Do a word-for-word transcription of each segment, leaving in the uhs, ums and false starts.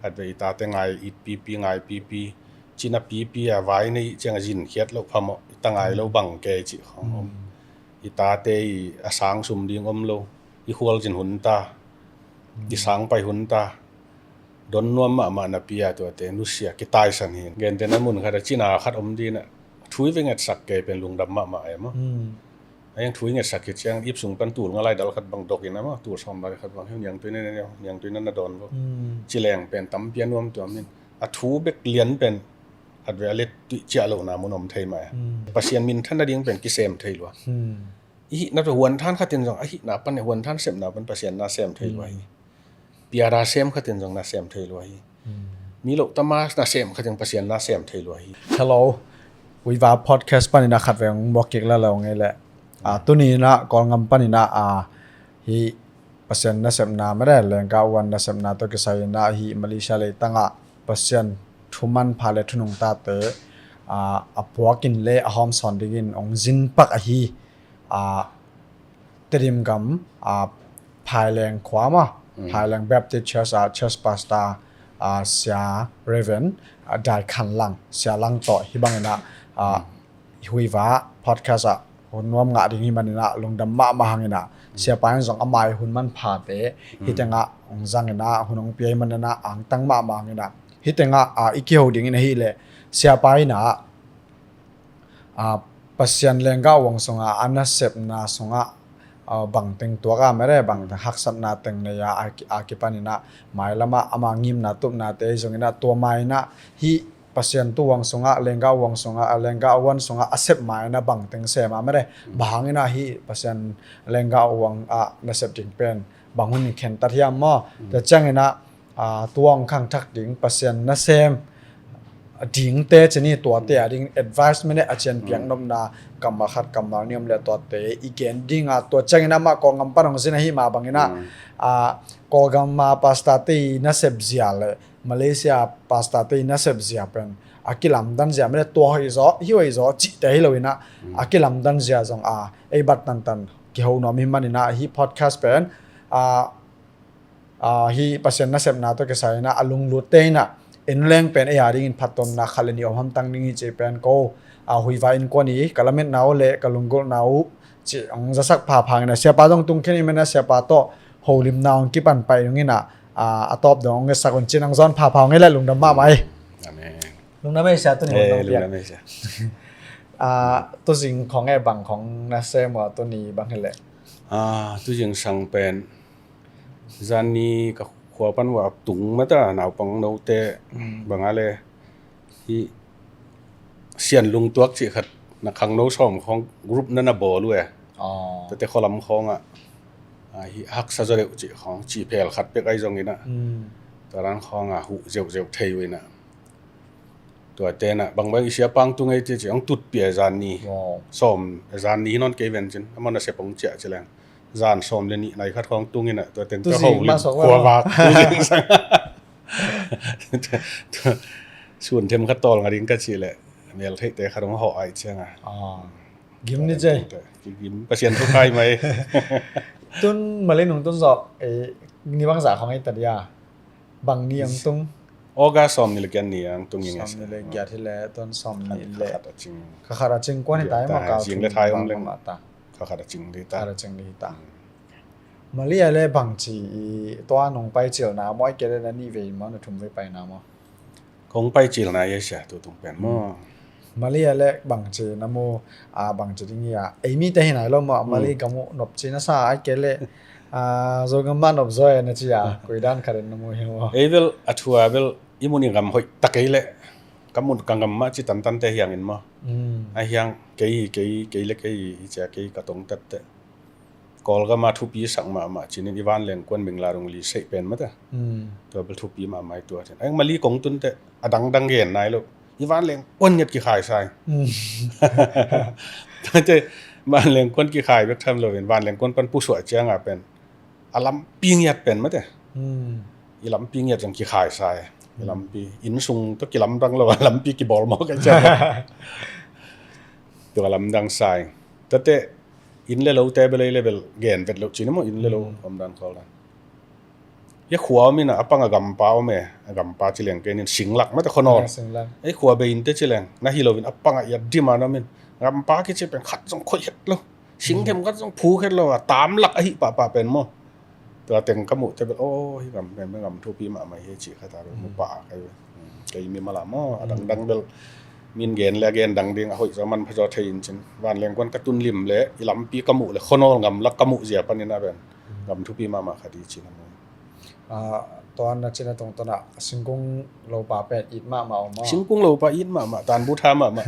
Khat ve i tate ngai it pipi, ngai pipi, cina pipi a vai nei ciang a zin khiat loh phamawh, i ta ngai lo bang kei cih khawng om. I tate i a sang sum ding om lo, i khualzin hun ta, i sang pai hun ta, don nuam mahmah napi a tuate nusia kitaisan hi. Gentehna mun khat a cina khat om ding a, thu i ve ngetsak kei pen lungdam mahmah e maw. A iang thu i ngetsak hi ciang ip sung pan tul nga lai dal khat bang dok in a maw, tul sawm lai khat bang hiu niangtui na, niangtui na na dawn vo. Ci leng pen tampi a nuam tuam in. A thu bek lian pen khat ve a let tuih ciah lohna mun om thei mah e. Pasian minthan nading pen kisem thei lua. I hihna huanthan khatin zong, a hihna pan, huanthan sepna pan Pasian na sem thei lua hi. Piara sem khatin zong na sem thei lua hi. Mi loh tama na sem khatin Pasian na sem thei lua hi. Hello. Huiva podcast panin a khat veng muak kik la lo ngei leh. A, tuni in a Kawlgam panin a, a, hi Pasian nasepna mede, lenggah uan nasepna tawh kisai in a hi Malaysia leitang ah Pasian thuman pha le thunung tate, a, a puak in le a hawmsawn dingin ong zin pak ahi, a, Tedim gam, a, Phaileng khua maw, Phaileng Baptist Church, a, Church Pastor, a, Sia Reverend, a, Dai Khan Lang, Sia Lang tawh hi bangin a, a, Huiva podcast ah hun nuam ngah ding hi manin a lungdam mahmah hangin a, Siapa in zong ama i hun manphate hi tengah ong zangin a, hun ong pia hi manin a angtang mahmah hangin a, hi tengah, a, i kiho dingin ahih leh Siapa in a, a, Pasian lenggah uang sungah a nasepna sungah, a, bangteng tuak a mede, bangteng haksatna teng nei a, a ki, a kipanin a mailam ah ama ngimna tupnate zongin a tua ma in a hi Pasian tu uang sungah, lenggah uang sungah, a, lenggah uan sungah a sep ma in a bangteng sem a mede, bang hangin a hi Pasian lenggah uang ah nasep ding pen bang hun in khentat hiam maw? Tua ciangin a, a, tua ong khangthak ding Pasian nasem dingte cini tuate a ding advice mene a cian piak nopna kammal khat kammal ni om le tuate i gen ding a, tua ciangin amah Kawlgam pan ong zin ahi mah bangin a, a, Kawlgam a pastor te i nasep zia le Malaysia pastor te i nasep zia pen a kilamdan zia mene tua hoih zaw, hi hoih zaw cihte hi lo in a, a kilamdan zia zong a ei bat tantan kiho nuam hi manin a hi podcast pen, a, a, hi Pasian nasepna tawh kisai in a, a lunglutte in a, en leng pen ei a dingin phattuamna khat le nih om hamtang ding hi ci pen ko, a, Huiva innkuan i ka lametna uh le ka lunggulhna uh ci ong zasak phapha in a, Siapa zong tung khin i men a, Siapa tawh holimna ong kipan pai dong in a, a, a tawp dong ong ngetsak un ci nang zawn phapha ong ei le lungdam mahmah ei. Amen. Lungdam ei Sia, tuni hun ong piak. Lungdam ei Sia. A, tuzing khong e bang khong na sem ua tuni bang hi le? A, tuzing sang pen Zanni ka khua pan uh a tung mata naupang note bang a le hi Sian Lungtuak cih khat na khangno sawm khawng group na na bawl uh e. Tate khualam khawngah, a, hi haksa zaw deuh cih khawng cih phel khat pek ahi zongin a, tua dan khawngah huh zeuhzeuh thei uh in a. Tua tenah bangbang i siapa tung ei ti ci ong tutpih a, zan ni sawm, zan ni hi nawn kei ven cin, amah nasep ong ciah ci leng zan sawm le nih nai khat khawng tung in a, tua ten ka ho lim khuavak tuzing sang sun them khat tawl nga ding ka cih leh mel theihte khat ong hawh ai cianga. Gim ni cei. Gim Pasian thu khai mai. Tun Mali nung tun zawh ni bangzah khawng ei ta dia? Bang ni ang tung? August sawm ni le giat ni ang tung ing. Sawm ni le giat hi le, tuan sawm ni le khat a cing. Kha khat a cing kuan hi ta i ma kau zing le thai om leng. Kha khat a cing di ta. Kha khat a cing di ta. Mali a le bang ci i tua nong pai cil na maw, ai ke le na ni vei maw, na thum vei pai na maw? Kong pai cil na i a sia tu tung pen maw. Mali a le bang ci na mu, a, bang ci ding i a. Ei mi te hi nai lo maw, Mali ka mu nop ci na sa ai ke le. A, zo ngam ma nop zo e na ci a. Kui dan kha den na mu hi maw. Ei vel a thua vel i mun i ngam hoih ta kei le. Ka mun ka ngam ma ci tantan te hiang in maw. A hiang kei, kei, kei le kei i cia kei ka tong tat te. Kawlgam a thupi sak mahmah cinin i vanleng kuan mingla rung li seih pen mata. Tua bel thupi mahmah i tua cin. Ai Mali kong tun te a dangdang gen nai lo. I vanleng kuan ngiat kikhai sai. Tua te vanleng kuan kikhai bek tham lo in vanleng kuan pan pusuah cianga pen a lampi ngiat pen mate. I lampi ngiat zong kikhai sai. I lampi inn sung tawh kilamdang lo a lampi kibawl mawk a ciang. Tua lamdang sai. Tate inn le lote bel ei le bel gen vet loh cin a maw, inn le lo om dan khawl dan. Hia khua om in a, a pang a gampa om e, a gampa ci leng kei nin singlak mate khua nawl. Singlak. Ei khua bei in te ci leng, na hi lo in a pang a i a dim a na om in. Gampa kici pen khat zong khoih het lo. Singkhem khat zong phuk het lo a, tamlak ahi pahpah pen maw. Tua teng ka muh te bel, aw, hi gam pen, pen gam thupi mahmah hi ci khat a bel mu pah a kai bel. Kei mi mala maw, a dangdang bel. Min gen le a gen dang ding a hoih zaw man pha zaw thei in cin. Vanleng kuan ka tun lim le, i lampi ka muh le, khua nawl gamlak ka muh zia panin a pen. Gam thupi mahmah khat hi cin a maw. Ah, tua na cina tungtawn ah singkung lopa pen it mahmah om maw? Singkung lopa it mahmah, tanbu tha mahmah.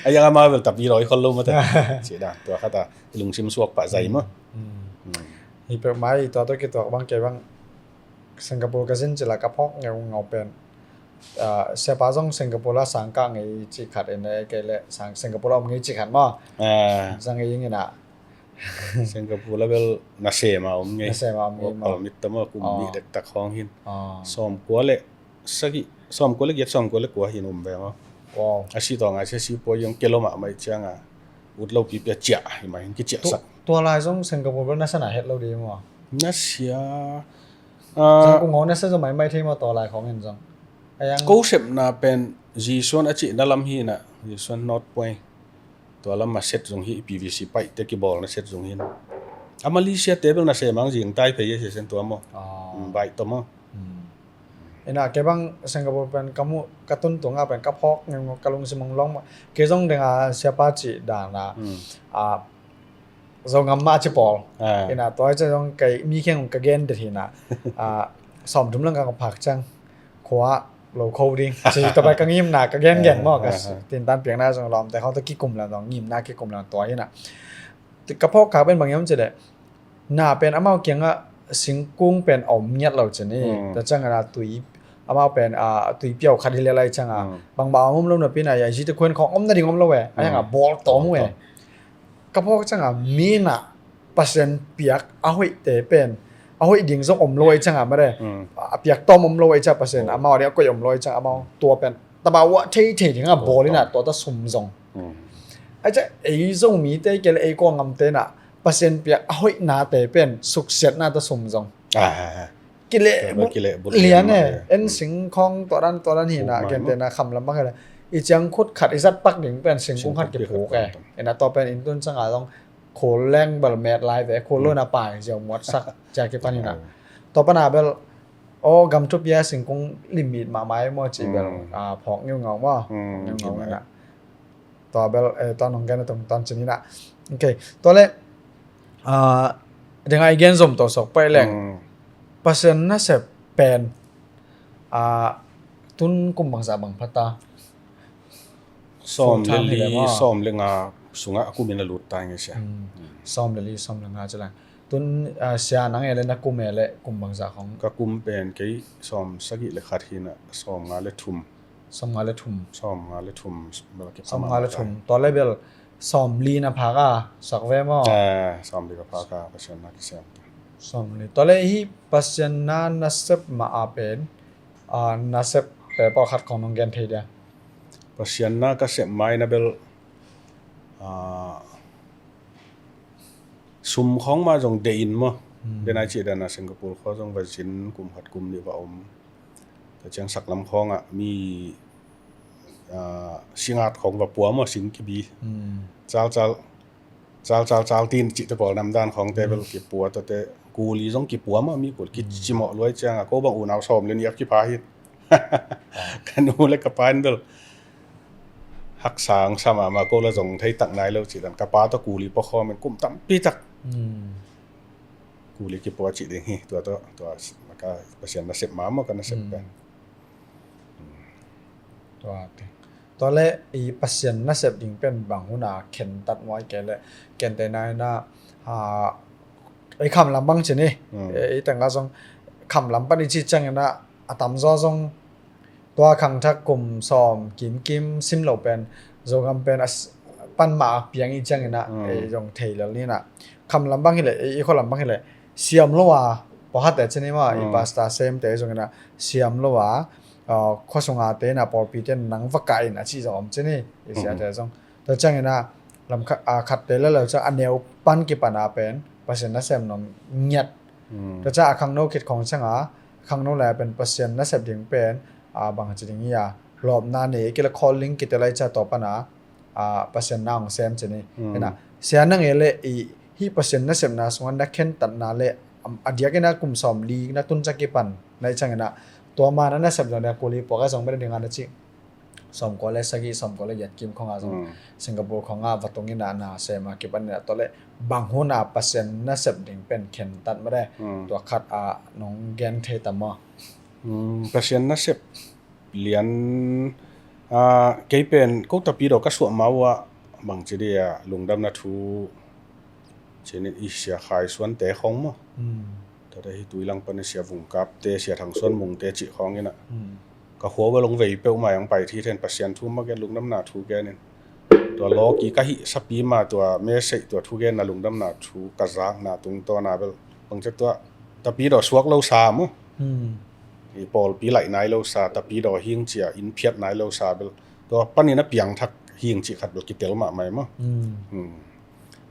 A yang ama bel tapi lawi khol lo mate. Cih dan, tua khat a lungsim suak pah zai maw. Hi peuh mai, tua tawh kituak bang kei bang Singapore ka zin cila ka phawk ngeungau pen. Ah, siapa zong Singapore la sang kah ngei cih khat in e kei le Singapore la om ngei cih khat maw? Zang ngei ing in a. Singapore la bel nasem a om ngei. Nasem a om ngei maw? Pal mit ta maw, kum nih dektak khawng hin. Sawmkua le sagih, sawmkua le giat, sawmkua le kua hin om ve maw? A si tawh ngai sia si pua yong kelo mahmah i ciang a ut lo pipi a ciah hi mah hin kiciahsak. Tua lai zong Singapore bel nasia na het lo di maw? Nasia. Zong kung hong nasia zong maimai thei maw tua lai khawng hin zong? Ko sepna pen Zisuan a cihna lam hi na, Zisuan North Point. Tua lam a set zong hi, P V C pipe te kibawlna set zong hin. A Malaysia te bel nasem ang zing tai phei a sia sen tua maw. Bai tawh maw. Ina kei bang Singapore pen ka muh ka tun tunga pen ka phawk ngei ka lungsim hong lawng maw. Kei zong denga siapa cih dana. Zongam mah ci pawl. Ina tua hi ciang zong kei mi kheng ka gen det hi na. Sawmthum lang ka phak ciang khua lo kho ding. Ci tapai ka ngimna ka gen gen maw ka tintan piakna zong lawmte khawng ta kikum lang zong ngimna kikum lang tua hi na. Ka phawk khak pen bang hiam ci leh na pen amau kiangah singkung pen a om ngiat lo ci ni. Tua ciang a tui amau pen a tui piau khat hi leh lai ciang a bangmah a om lo napi na ya zite khuan khawng om nading om lo e. A hiang a bawl tawm uh e. Ka phawk ciang a mi na Pasian piak a hoihte pen a hoih ding zong om lo ai ciang a mare. A piak tawm om lo ai ciang Pasian amau a ding a koih om lo ai ciang amau tua pen taba uah thei thei ding a bawl in a tua ta sum zong. Ai ciang ei Zomite kei le ei Kawl ngamte na Pasian piak a hoihnate pen suksiatna ta sum zong. Kileh lian e. En sing khawng tua dan tua dan hi na kente na kham lam bang hi le i ciang khut khat i zat pak ding pen singkung khat kiphuk e. Ina tua pen in tun ciang a zong khul leng bel met lai ve, khul lo na pai ziau muat sak cia kipan hi na. Tua pan a bel aw gam thupi a singkung limit mahmah i maw ci bel phawk ngiungau maw. Ngiungau hi na. Tua bel tua nong gen a tungtawn cin hi na. Ok, tua le dengai gen zom tawh sok pai leng Pasian nasep pen tun kum bangzah bang phata? Sawm le li, sawm le nga sungah a kumin a lut ta nge sia. Sawm le li, sawm le nga ci lang. Tun sia nang e le na kum e le kum bangzah khong? Ka kum pen kei sawm sagih le khat hi na, sawm nga le thum. Sawm nga le thum. Sawm nga le thum. Sawm nga le thum. Tua le bel sawm li na phak a sak ve maw? Sawm li ka phak a Pasian na kisem. Sawm li. Tua le hi Pasian na nasep ma a pen nasep pe pawlkhat khong nong gen thei dia? Pasian na ka sep mai na bel sum khawng mah zong deih in maw. Denai cih dana Singapore khawng zong va zin kum khat kum nih va om. Tua ciang saklam khawngah mi singat khawng va pua maw, sing kibi. Cal cal cal cal cal tin cihte pawl namdan khawngte bel kipua tuate kuli zong kipua maw, mi kul kicimawh luai cianga ko bang unau sawm le nih a kipha hi. Ka nu le ka pa in bel haksa ang sa mahmah ko la zong thei tak nai lo cih dan ka pa tawh kuli pawkhawm in kum tampi tak kuli kipua cih ding hi. Tua tawh tua ka Pasian nasep mah maw ka nasep pen. Tua te tua le i Pasian nasep ding pen bang huna khentat muai ke le kente naina ei kham lam bang cin hi. Ei tengah zong kham lam pan i cih ciangin ah a tamzaw zong tua khangthak kum sawm kimkim sim lo pen Zogam pen a pan mah a piang i ciangin ah ei zong thei lel ni na. Kham lam bang hi le ei i khua lam bang hi le siam lo a pawlkhatte cin hi mah i pastor semte zongin ah siam lo a khua sunga te na pawlpi te nang va kah in a cih zong om cin hi i siate zong. Tua ciangin ah lam khatte le lo ciang a neu pan kipan a pen Pasian nasem nuam ngiat Tua ciang a khangno khit khong ciang a, khangno lai a pen Pasian nasep ding pen, a, bang ci ding hi a, lawpna nei kila calling kitel a i ciang tua pan a, a, Pasian na hong sem ci ni. Ina, sia na ngei le i, hih Pasian nasepna sungah na khentatna le, am, a diakin a kum sawmli na tun ciang kipan na i ciang ina, tua ma na nasep zong na kuli puak a zong bena ding a na ci. Sawmkua le sagih, sawmkua le giat kim khong a zong Singapore khong a va tung ina na sem a kipan ina tua le bang hun a Pasian nasep ding pen khentat ma de. Tua khat a nong gen thei tam maw? Pasian nasep lian, a, kei pen ko tapidaw ka suah ma uh a bang ci dia lungdamna thu ci ni i Sia Khai Suante khong maw? Tate hi tui lang pan i Sia Vung Kapte, Sia Thang Suan Mungte cih khong ina. Ka khua bel hong vei peuhmah hong pai thithen Pasian thu mah gen lungdamna thu gen in. Tua lawki ka hih sapi mah tua message tua thugenna lungdamna thu ka zakna tungtawna bel bang ci tua tapidaw suak lo sa maw? I pawlpi laih nai lo sa, tapidaw hing cia inn phiat nai lo sa bel tua panin a piangthak hing cih khat bel kitel mahmah maw?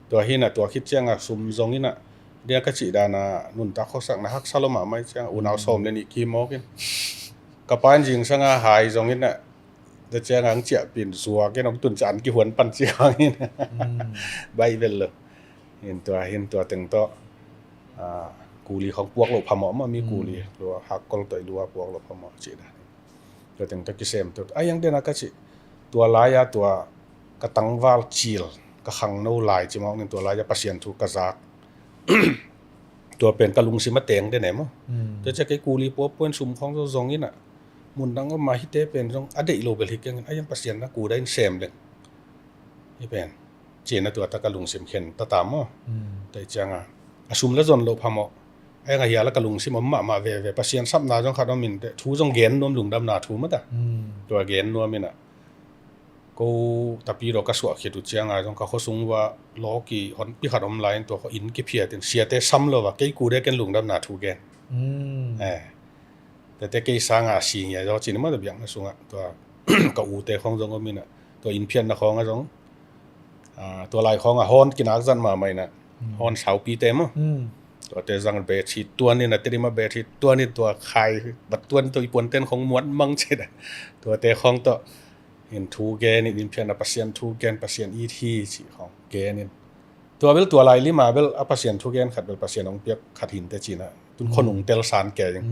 Tua hi ina tua khit cianga sum zong ina dia ka cih dana nuntak khosakna haksa lo mahmah cianga unau sawm le nih kimawk in ka pa in zingsanga hai zong ina tua cianga ang ciahpin zuak in hong tun ciang kihuan pan ci khang in bai bel lo. In tua hin tua teng tawh, a, kuli khong puak lo phamawh maw mi kuli lua hakkol tawh i lua puak lo phamawh cih dan. Tua teng tawh kisem tua a yang dena ka cih tua lai-a tua ka tangval cil ka khangno lai ci mawk ning tua lai-a Pasian thu ka zak. Tua pen ka lungsim a teng den e maw? Tua cia kei kuli puapua in sum khong zo zong ina mun dang om ma hite pen zong a deih lo bel hi keng in a yang Pasian na kuda in sem leng hi pen. Cina tua taka lungsim khen tata maw? Tua i cianga a sum la zon lo phamawh. A yang a hiala ka lungsim om mahmah veve Pasian sapna zong khat om in te thu zong gen nuam lungdamna thu mata. Tua gen nuam ina ko tapidaw ka suah khit uh cianga zong ka khuasung ua lawki honpi khat om lai in tua khuain kiphiat in siate sam lo va kei kude ken lungdamna thu gen. Tete kei sanga a si ngia zaw cin i mata biakna sungah tua ka ute khong zong om ina tua inn phiatna khong a zong, a, tua lai khong a hawn kinak zat mahmah ina hawn saupite maw? Tuate zang bet hi tuan ina tedima bet hi tuan in tua khai bat tuan tua i puanten khong muat mang cina tuate khong tawh in thu gen in inn phiatna Pasian thu gen Pasian it hi cih khong gen in. Tua bel tua lai lima bel a Pasian thugen khat bel Pasian hong piak khat hinte cina tun khonung tel san ke in.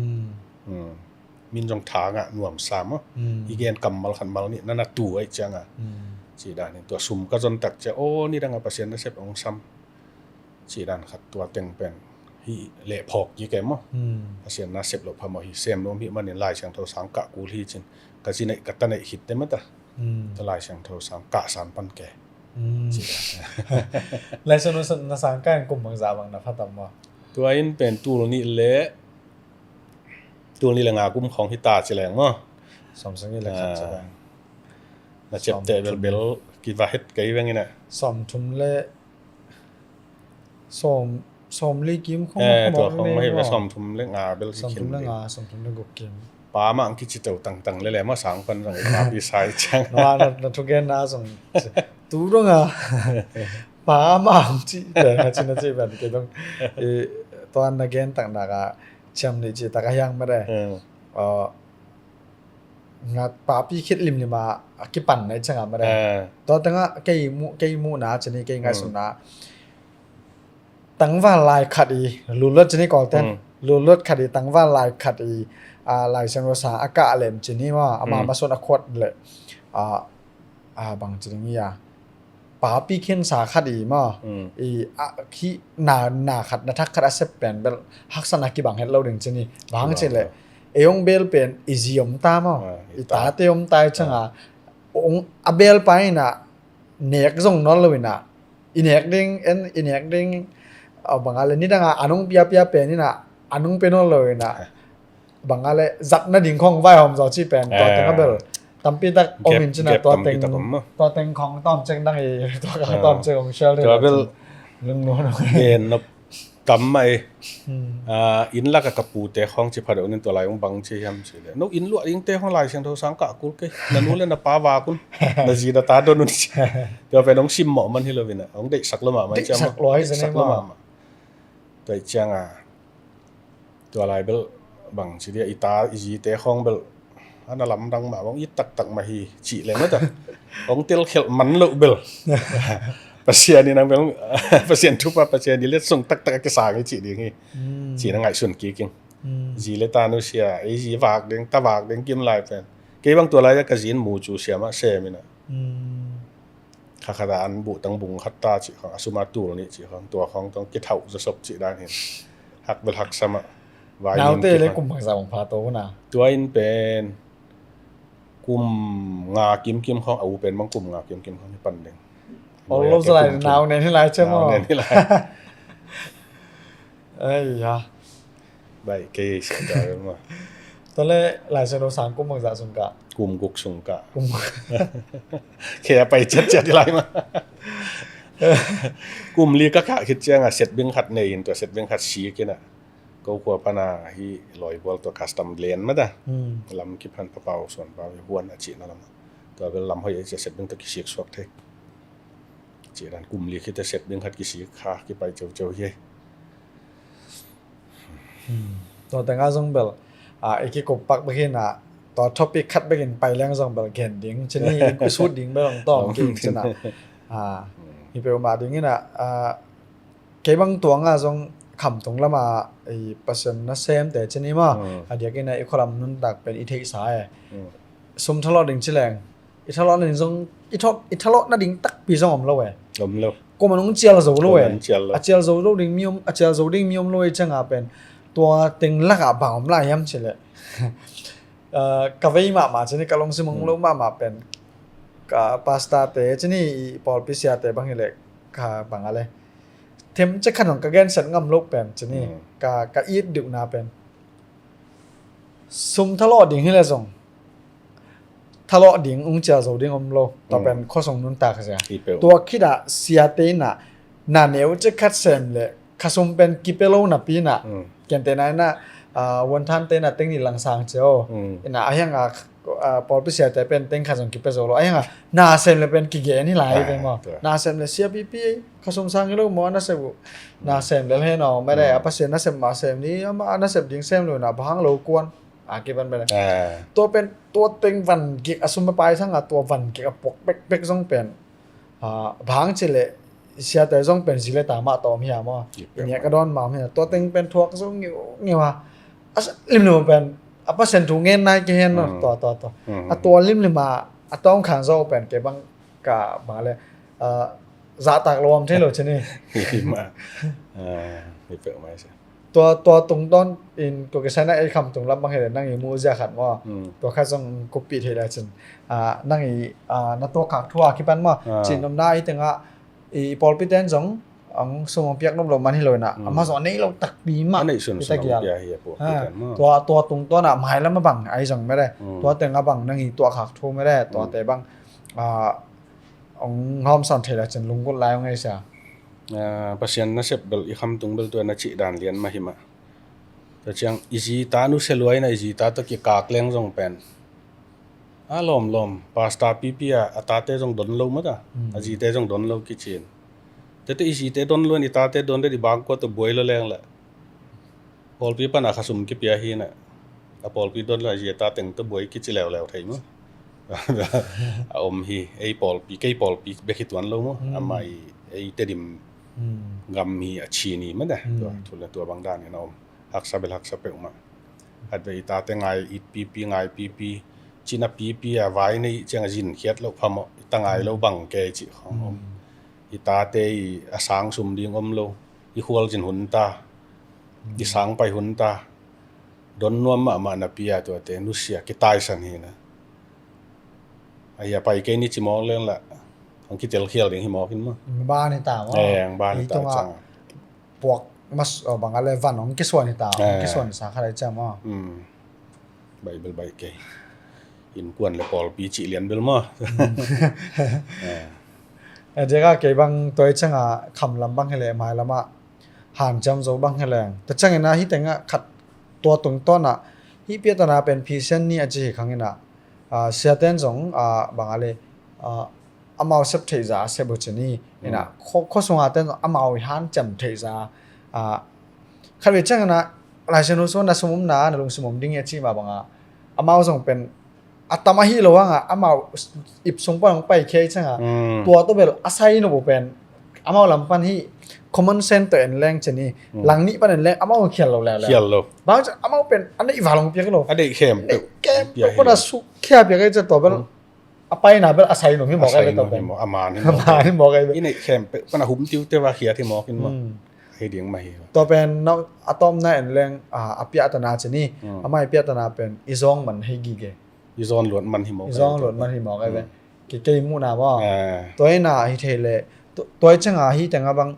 Min zong tha ngah nuam sa maw? I gen kammal khat mal nih nana tu aih cianga. Cih dan in tua sum ka zon tak cia aw nidanga Pasian nasep hong sam. Cih dan khat tua teng pen hi leh phawk hi ke maw? Pasian nasep lo phamawh hi sem nuam hi manin Lai Siangtho sang kah kul hi cin ka ci neih ka ta neih khit te mata. Tua Lai Siangtho sang kah san pan ke. Lai Siangtho na sang kah in kum bangza bang na phatam maw? Tua in pen tul nih le tul nih le nga kum khong hi ta ci leng maw? Sawm sang nih le khat ci leng. Na ciapteh belbel kiva het kei veng ina. Sawm thum le sawm sawm li kim khong eh, tua khong ma hi ve sawm thum le nga bel ki khin le nga sawm thum le guk kim. Pa ma ang kici teu tangtang le le ma sang pan zong pa pi sai chang. Na na na thugen na zong tu dong a pa ma ang ci te na ci na ci ban ke dong. Tua na gen tak na ka chiam ni ci ta ka hiang ma de. Nga papi khit limlim a kipan na i changa ma de. Tua tanga kei mu kei mu na chani kei ngai sun na tangval lai khat i lulot chani kol ten lulot khat i tangval lai khat i a lai sang ro sa a ka lem chani ma ama ma sun a khot le a a bang chani ngi a papi khensa khat i maw i a khi na na khat na thak khat a sep pen bel haksa na kibang het lo ding cini bang ci le ei ong bel pen i zi om ta maw i tate om ta i changa ong a bel pa ina nek zong nawn lo ina i nek ding en i nek ding banga le nidanga anong piapia pen ina anong pe nawn lo ina banga le zat nading khong vaihawm zaw ci pen tua teng a bel tampi tak om in cina tua teng tua teng khong tawm ceng dang i tua ka tawm ceng hong share tua bel lungnuan gen nop tam mah i inn laka ka pute khong ci pha deuh nin tua lai hong bang ci hiam ci le no inn luah dingte khong Lai Siangtho sang kah kul kei na nu le na pa vak un na zi na ta don un ci tua pen hong sim mawh man hi lo vina hong deihsak lo mahmah i ciang deihsak lo mahmah tua i cianga Tua lai bel bang ci dia, i ta i zite khawng bel a na lamdang mah, hong it taktak mah hi cih le mata hong telkhialh man loh bel Pasian in ang bel Pasian thupha, Pasian in letsong taktak a kisang hi cih ding hi. Cih na ngaihsun kik ing. Zi le ta nusia, ei zi vak ding, ta vak ding kim lai pen. Kei bang tua lai a ka zin mu cu siam ah sem in ah. Kha khat ah an buh tang bung khat ta cih khawng, a sum a tul nih cih khawng, tua khawng tawng kithauh zawsop cih dan hin. Hak bel haksa mah. Naute le kum bangzah bang pha to na? Tua in pen kum nga kimkim khawng, a u pen bang kum nga kimkim khawng hi pan ding. Ol lo zalai nau nen hi lai cem. Nau nen hi lai. Ai ya. Baih kei sia ta bel mah. Tua le Lai Siangtho sang kum bangzah sung kah? Kum guk sung kah. Kum guk. Kei a pai ciatciat hi lai mah. Kum li ka kah khit ciang a setbing khat nei in, tua setbing khat sik in ah, ko khua pan a hi lawi bual tua custom len mata. Lam kiphan papau suan pau hi huan a cihna lam. Tua bel lam hoih a cia setbing tua kisik suak thei. Cih dan kum li khit a setbing khat kisik kha kipai ceuceu hi. Tua tengah zong bel i kikup pak bek hi in ah, tua topic khat bekin pai leng zong bel gen ding cin hi, i sut ding bel hong tawm kik cin ah. Hi peuhmah ding in ah, kei bang tuang ah zong khamtung lam ah i Pasian nasemte cin hi maw. A diakin ah i khualam nuntak pen i theihsa e. Sum thalawh ding ci leng, i thalawh nading zong, i thalawh, i thalawh nading takpi zong om lo e. Om lo. Kuaman hong cial zo lo e. Kuaman cial lo. A cial zo lo ding mi om, a cial zo ding mi om lo e cianga pen tua teng lakah bang om lai hiam cileh. Ka vei mahmah cin hi, ka lungsim hong lo mahmah pen ka pastor te cin hi, i pawlpi siate bang hileh ka bang a le themcik khat hong ka gensiat ngam lo pen cin hi. Ka, ka it duhna pen sum thalawh ding hileh zong thalawh ding, ung cial zo ding om lo. Tua pen khuasung nuntak zia. Tua khitah siate inah na neu cik khat sem le khasum pen kipia lo napi inah, kente na inah, Vuanthan te inah teng nih langsang cio. Inah a hiangah pawlpi siate pen teng khat zong kipia zo lo. A hiangah na sem le pen kigen hi lai ve maw. Na sem le sia pipi khasum sang hi lo maw, a nasep uh. Na sem le hen aw, mede a Pasian nasep mah sem ni, amah a nasep ding sem lo inah bang hang lo kuan. A kipan pen tua pen, tua teng van gik a sum a pai sangah tua van gik a puak bekbek zong pen bang cileh siate zong pen zi le ta mah tawm hiam aw. Nia ka dawn mah om hiam, tua teng pen thuak zo ngiungeu a. A limlim pen a Pasian thu ngen nai ke hen aw. Tua, tua, tua a tua limlim a a tawngkhang zo pen kei bang ka bang le zahtak lo om thei lo cin hi. Hi mah. Hi peuhmah hi sia. Tua, tua tungtawn in ko kisai na ei khamtung lam bang hileh nang i muh zia khat maw. Tua khat zong kuppih thei lai cin. Nang i na tuakkhak thu a kipan maw. Cin omna i tengah i pawlpi ten zong ang sum ang piak nop lo man hi lo inah. Amah zong a nei lo takpi mah. A nei sunsun a pia hi a pawlpi ten maw. Tua, tua tungtawn ah mailam a bang ai zong mede. Tua tengah bang nang i tuakkhak thu mede. Tuate bang ong hawmsan thei lai cin lunggulh lai ong ei sia. Pasian nasep bel i khamtung bel tua na cih dan lian mah hi mah. Tua ciang i zi ta nusia lua inah i zi ta tawh kikak leng zong pen a lawmlawm pastor pipi a a tate zong don lo mata. A zite zong don lo kicin. Tete i zite don lo in i tate don det i bangkua tawh buai lo leng le pawlpi pan a khasum kipia hi inah a pawlpi don lo a zi a ta teng tawh buai kici leuleu thei maw. A om hi, ei pawlpi, kei pawlpi bek hi tuan lo maw. Amah i ei Tedim gam hi a chin hi mah de. Tua thu le tua bang dan in a om. Haksa bel haksa peuhmah. Khatvei i tate ngai it pipi, ngai pipi, cina pipi a vai nei ciang a zinkhiat loh phamawh, i ta ngai lo bang kei cih khawng om. I tate i a sang sum ding om lo, i khualzin hun ta, i sang pai hun ta, don nuam mahmah napi a tuate nusia kitaisan hi na. Ahi a pai kei ni ci mawk leng lah hong kitelkhial ding hi mawk in maw. Ban hi ta maw. Eng ban hi ta cang. Puak mas bang a le van hong kisuan hi ta, hong kisuan sa kha lai cang maw. Baih bel baih kei. Innkuan le pawlpi cih lian bel maw. A diaka kei bang tua i canga khamlam bang hileh mailamah hanciam zo bang hileng. Tua cangin ah hih tengah khat tua tungtawn ah hih piatana pen phisian ni a ci hi khangin ah, siaten zong bang a le amau sep theihza a sep uh ci ni. Inah khuasunga ten zong amau i hanciam theihza. Khatvei cangin ah Laisiangtho sung na sum om na, na lungsim om ding hi a ci mah banga, amau zong pen a tam ahi lo hanga, amau ip sung pan hong paikhia i cianga, tua tawh bel a sai nop uh pen amau lam pan hi. Common sense tawh en leng ci ni, lang nih pan en leng amau khial lo leuleu. Khial lo. Bang ciang amau pen a neih val hong piak lo. A neih khempeuh. Khempeuh pan a sukkhia piak i ciang tua bel a paina bel a sai nop hi mawk ai ve. Tua pen a man hi mawk ai ve. I neih khempeuh pan a hum tiute va khiat hi mawk in maw. Hi ding mah hi. Tua pen a tawpna en leng a piahtana ci ni. Amah i piahtana pen i zawng man hi gige. I zawn luat man hi mawk. I zawn luat man hi mawk ai ve. Kei, kei muhna maw. Tua hi na hi thei leh tua i cianga hi tengah bang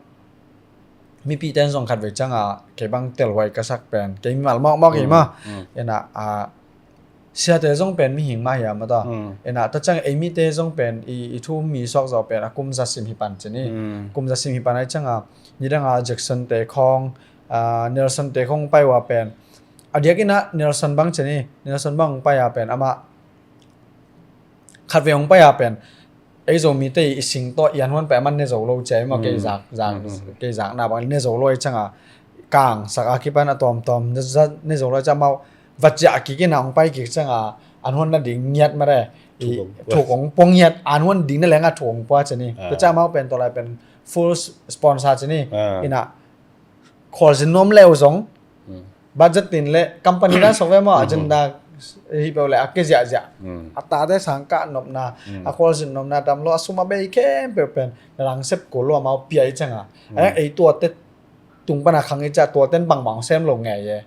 mipi ten zong khat vei cianga kei bang telhuai ka sak pen kei mimal mawkmawk hi maw. Ina a siate zong pen mihing mah hiam a ta. Ina ta ciang ei mite zong pen i, i thu mi suak zawh pen a kum za sim hi pan ci ni. Kum za sim hi pan ai cianga nidanga Jackson te khawng, Nelson te khawng pai uh a pen a diak ina Nelson bang ci ni. Nelson bang hong pai a pen amah khat vei hong pai a pen ei Zomite i sing tawh i anhuan pai a man ne zo lo cia i maw. Kei zak, zak, kei zakna bang ne zo lo i cianga kang sak a kipan a tawmtawm ne zo lo i cianga mau va ciah kik ina hong pai kik cianga anhuan nading ngiat mare. Thuk hong pua ngiat, anhuan ding na lenga thuk hong pua ci ni. Tua cianga mau pen tua lai pen full sponsor ci ni. Ina khualzin nuam leu zong budget tin le company dan sok ve maw, agenda hi peuh le a ke ziahziah. A tate sang kah nopna, a khualzin nopna dam lo, a sum a bei khempeuh pen na lang sep kul lo amau pia i cianga. A ei tuate tung pana khang i cia tuaten bangbang sem lo ngei e.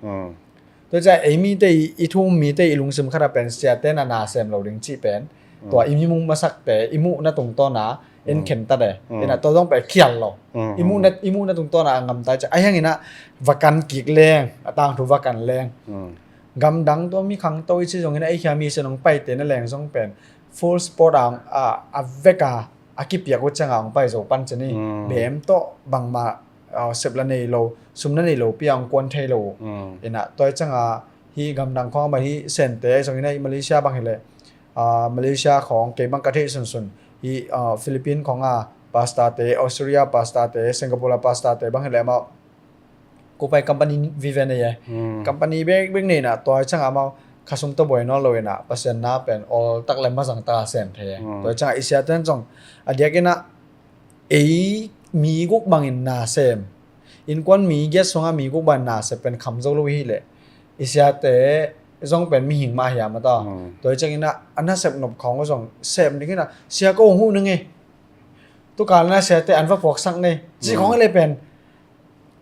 Tua cia ei mite i, i thu mite i lungsim khata pen siate na na sem lo ding cih pen tua i mi mung masakte i muhna tungtawna en khen ta de. Ina tua zong pen khial lo. I muhna, i muhna tungtawna a ngamtai cia a hiang ina va kan kik leng a tangthu va kan leng. Gamdang tua mi khangto i ci zong ina ei khia mi sen hong paite na leng zong pen full support a, a, a veka a kipiak uh cianga hong pai zo pan ci ni. Bem tawh bangmah sep la nei lo, sum na nei lo pi a hong kuan thei lo. Ina tua i cianga hi gamdang khawng a mah hi sente zong ina i Malaysia bang hileh Malaysia khawng kei bang ka theih sunsun hi Philippine khawng a pastor te, Australia pastor te, Singapore a pastor te bang hileh amau kupai company vive nei e. Company bek bek nei ina tua i cianga amau khasum tawh buai nawn lo ina Pasian na pen awl tak le mazang taka sem thei e. Tua i cianga i siaten zong a diak ina ei mi guk bangin na sem, innkuan mi giat sunga mi guk bangin na sem pen kham zo lo hi leh i siate zong pen mihing mah hiam a ta. Tua i ciangina a nasep nop khawng zong sem ding ina sia ko hong huh ning e. Tukal na siate an va puaksak nei ci khawng i le pen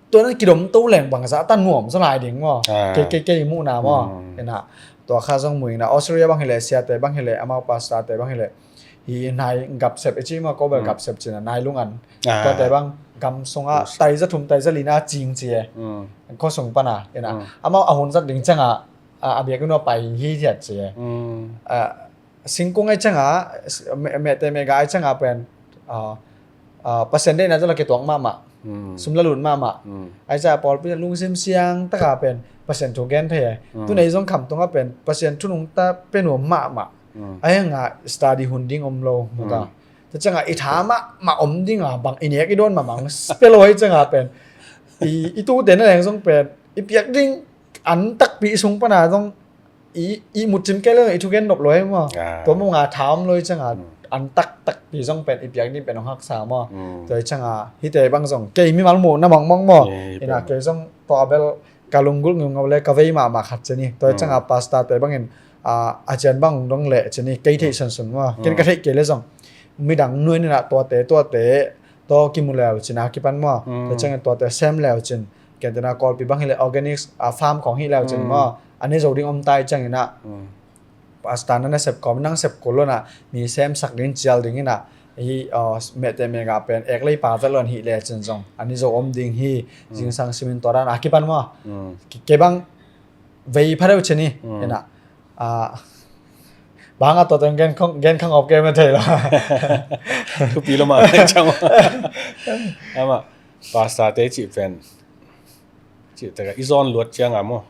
tua nan kidom to leng bangzah ta nuam zaw lai ding maw. Kei, kei, kei muhna maw. Ina tua kha zong muh ina Australia bang hileh siate bang hileh amau pastor te bang hileh hi nai gapsep i ci maw, ko bel gapsep cina nai lung an. Tuate bang gam sunga taiza thum taiza lina cing ci e. Khuasung pana ina amau a hun zat ding cianga a biak inu a pai hi thiat ci e. Singkung ai cianga mehte mehga ai cianga pen Pasian deihna tawh la kituak mahmah, sum la lut mahmah. Ai cianga pawlpi lungsim siang taka pen Pasian thu gen thei ai. Tunei zong khamtunga pen Pasian thu nungta pe nuam mahmah. Ai hanga study hun ding om lo mata. Tua cianga i tha mahmah om dinga bang i nek i dawn mahmah hong pe lo ai cianga pen i, i tute na leng zong pen i piak ding an takpi i sung pana zong i, i mutcim kei le i thugen nop lo hi maw. Tua mawng a tha om lo i cianga an taktak pi zong pen i piak ding pen hong haksa maw. Tua i cianga hite bang zong kei mimal muhna mawngmawng maw. Ina kei zong tua bel ka lunggulh ngiungau le ka vei mahmah khat ci ni. Tua i cianga pastor te bangin a cian bang hong dong leh ci ni kei theih sunsun maw. Ken ka theih kei le zong midang nuai nina tuate tuate tua kimu leu cina kipan maw. Tua i ciangin tuate sem leu cin Ken tena Kawlpi bang hileh organic a farm khawng hi leu cin maw, a ne zo ding om tai ciangin ah pastor na na sep kawm nang sep kul lo na mi semsak ding cial ding in ah hi. Mehte mega pen ek lei pa vet lo an hi le cin zong a ne zo om ding hi. Zingsang simin tua dan a kipan maw. Kei bang vei pha deuh cin hi. Ina bang a tua teng gen khang op ke me thei lo. Thupi lo ma ciang ama pastor te cih pen cih teka i zawn luat ciang a maw.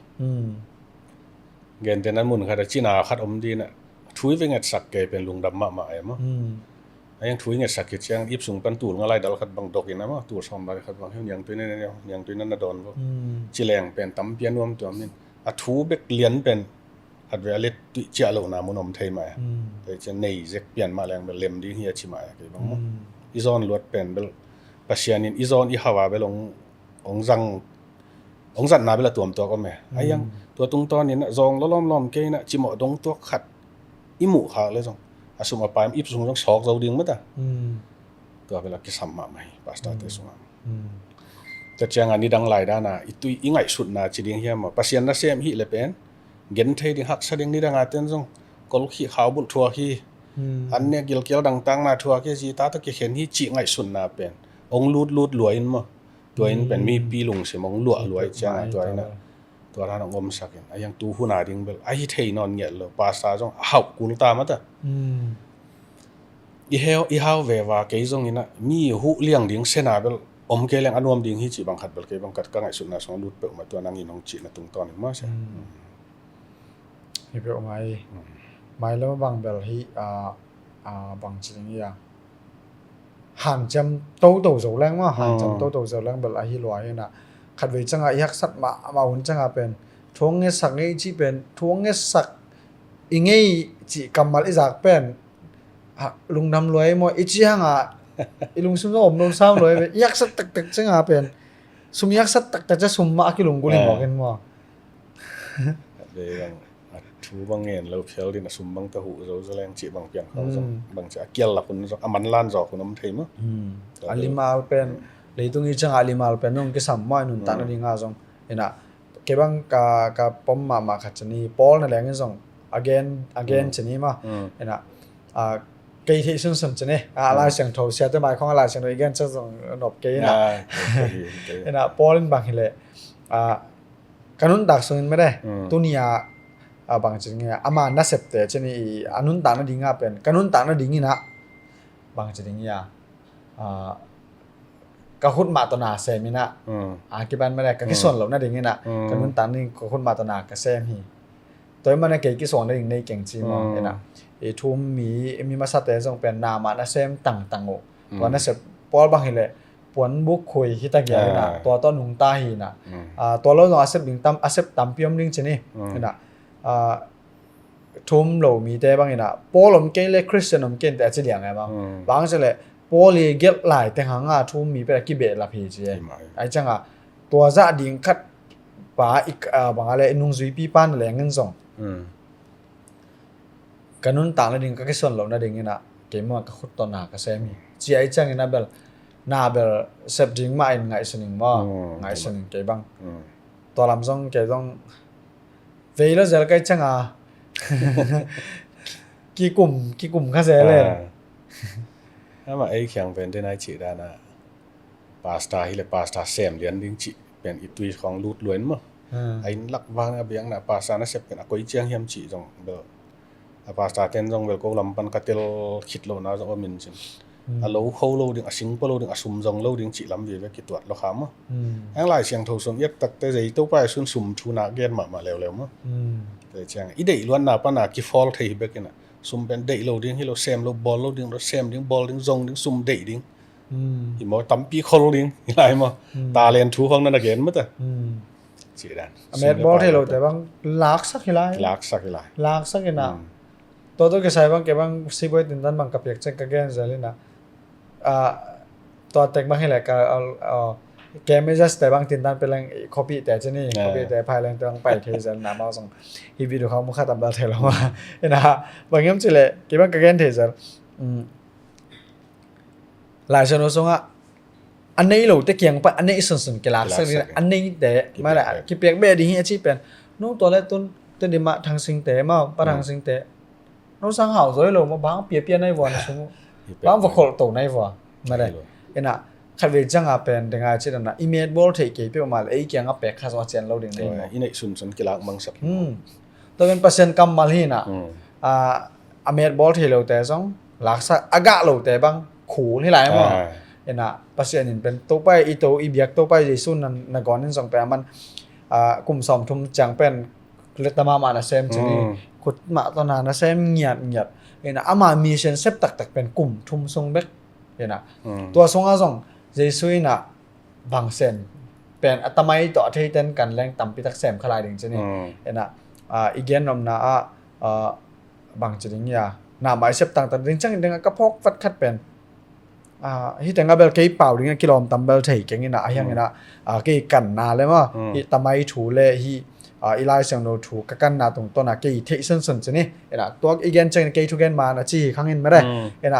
Gen te nan mun khat a cina khat om dina thu i ve ngetsak kei pen lungdam mahmah e maw. A yang thu i ngetsak khit ciang ip sung pan tul nga lai dal khat bang dok in a maw, tul sawm lai khat bang hiau niangtui na, niangtui na na dawn vo. Ci leng pen tampi a nuam tuam in. A thu bek lian pen khat ve a let tuih ciah lohna mun om thei mah e. Tei cian nei zek pian mah leng bel lem ding hi a ci mah e kei bang maw. I zawn luat pen bel Pasian in i zawn i hau a bel ong ong zang, ong zatna bel a tuam tuak om e. A yang tua tungtawn in a zawng lo lawmlawm kei in a cimawh dong tuak khat i muh khak le zong a sum a pai ip sung zong sawk zo ding mata. Tua bel a kisam mahmah hi pastor te sungah. Tua ciangah nidang lai dana i tui i ngaihsutna ci ding hiam maw, Pasian nasem hih le pen gen thei ding, haksa ding, nidanga ten zong kolkhih khaubulh thuak hi, an nek gilkial dangtakna thuak hi, zita tawh kikhen hi cih ngaihsutna pen ong lutlut lua in maw. Tua in pen mipi lungsim ong luah lua i ciangah tua in a tua dan ong omsak in a yang tu hun a ding bel a hi thei nawn ngiat lo. Pastor zong a hauh kul ta mata. I heu i hau veva kei zong in a mi huh liang ding sena bel om kei leng a nuam ding hi cih bang khat bel kei bang khat ka ngaihsutna sung lut peuh mah tua nang in hong cihna tungtawn in maw sia. Hi peuh mai. Mai lo bang bel hi a, a bang ci ding hi a. Hanciam toto zo leng maw, hanciam toto zo leng bel a hi lua hi na. Khat vei canga i haksat mahmah hun canga pen thu hong ngetsak ngei cih pen, thu hong ngetsak i ngei cih kammal i zak pen lungdam lua i maw, i ci hanga i lungsim zong om lo sam lua i ve. I haksat taktak canga pen sum i haksat taktak ca sum mah a kilunggulh hi mawk in maw. A thu bang ngen lo phial din a sum bang ta huh zo zo leng cih bang piang khau zong bang cih a kial lak hun zong a manlan zawk hun om thei maw. A limal pen leitung i canga a limal pen zong kisam maw, i nuntakna dinga zong. Ina kei bang ka, ka pom mahmah khat cini Paul na leng in zong a gen, a gen cini maw. Ina kei theih sunsun cini a Lai Siangtho siate mai khong a Lai Siangtho i gen cak zong nop kei ina. Ina Paul in bang hileh a ka nuntak sungin mede tuni a, a bang ci ding a, ama nasepte cini i a nuntak nadinga pen ka nuntak nadingin a bang ci ding a, a ka khut mah tawh na sem in a, a kipan mede ka kisuan loh nadingin a ka nuntak nading ka khut mah tawh na ka sem hi. Tua i mana kei kisuan nading nei keng ci maw ina i thu um mi, mi masate zong pen na mah nasem tangtang uh. Tua nasep Paul bang hileh puan buk khui hi ta gial ina tua tawh nungta hi ina. Tua lo zong a sep ding tam, a sep tampi om ding cini ina. Thu um lo mite bang ina Paul om kei le Christian om kei in te a ci liang e maw. Bang ci le Paul i gelh lai teng hanga thu um mi pen a kibehlap hi ci e. Ai canga tua zah ding khat pa i bang a le i nungzuipi pa na leng in zong ka nuntak nading ka kisuan loh nading ina keimah ka khut tawh na ka sem hi ci ai ciangin a bel na bel sep ding mah in ngaihsun ing maw. Ngaihsun ing kei bang. Tua lam zong kei zong vei lo zel kai canga kikum, kikum kha zel e. Amah ei khiang pen den ai cih dana pastor hileh pastor sem lian ding cih pen i tui khong lut luan maw. A inn lak vang a biakna pastor nasep pen a koi ciang hiam cih zong bel a pastor ten zong bel ko lam pan ka tel khit lohna zong a min cin a lo kho lo ding, a sing pua lo ding, a sum zong lo ding cih lam vive kituat lo kha maw. Heng Lai Siangtho sung iat takte zei Topa i sun sum thu nak gen mahmah leuleu maw. Te ciang i deih luatna pana kifawl thei hi bek ina sum pen deih lo ding hi lo, sem lo bawl lo ding lo, sem ding, bawl ding, zong ding, sum deih ding. Hi maw, tampi khol ding hi lai maw. Talent thu khong na na gen mata. Ci dan a met bawl thei lo te bang laksak hi lai. Laksak hi lai. Laksak ina. Tua tua kisai bang ke bang sibuai tintan bang ka piak cek ka gen zel ina. Tua tek bang hileh ka ke message te bang tintan peleng khopi te cini khopi te phai leng te bang pai thei zel na mau zong hi video khong mu khat am bal thei lo ma. Ina bang yam ci le ke bang ka gen thei zel. Lai Siangtho sungah a nei lo te kiang pan a nei sunsun kilaksak ding a nei te mala kipiak beh ding hi a ci pen. Nung tua le tun te dima Thang Sing te mau Pa Thang Sing te nung sang hau zoi lo ma bang piapia nai vua na sung bang va kholh to nai vua mala. Ina khat vei cianga pen denga ci dana i met bawl thei kei peuh ma le ei kianga pek kha zo a cian lo ding nei ma. I nei sunsun kilak mangsak. Tua pen Pasian kammal hi na. A met bawl thei lote zong laksak a gah lote bang khul hi lai maw. Ina Pasian in pen Topa i to i biak Topa Jesu na gawn in zong pen a man kum sawm thum ciang pen leta mahmah na sem cini khut mah tawh na na sem ngiatngiat. Ina ama mission sep taktak pen kum thum sung bek. Ina tua sungah zong Jesu ina bang sem pen a tamai tawh a theiten kan leng tampi tak sem kha lai ding ci ni. Ina i gen nopna ah bang ci ding ia, na mai sep tangtak ding ciang ding a ka phawk vat khat pen, hih tengah bel kei pau ding a kilawm tam bel thei keng ina a hiang ina kei kanna le maw, hih tamai thu le hih i Lai Siangtho thu ka kanna tungtawn a kei theih sunsun ci ni. Ina tua i gen ciang kei thugen man a ci hi khang in mare. Ina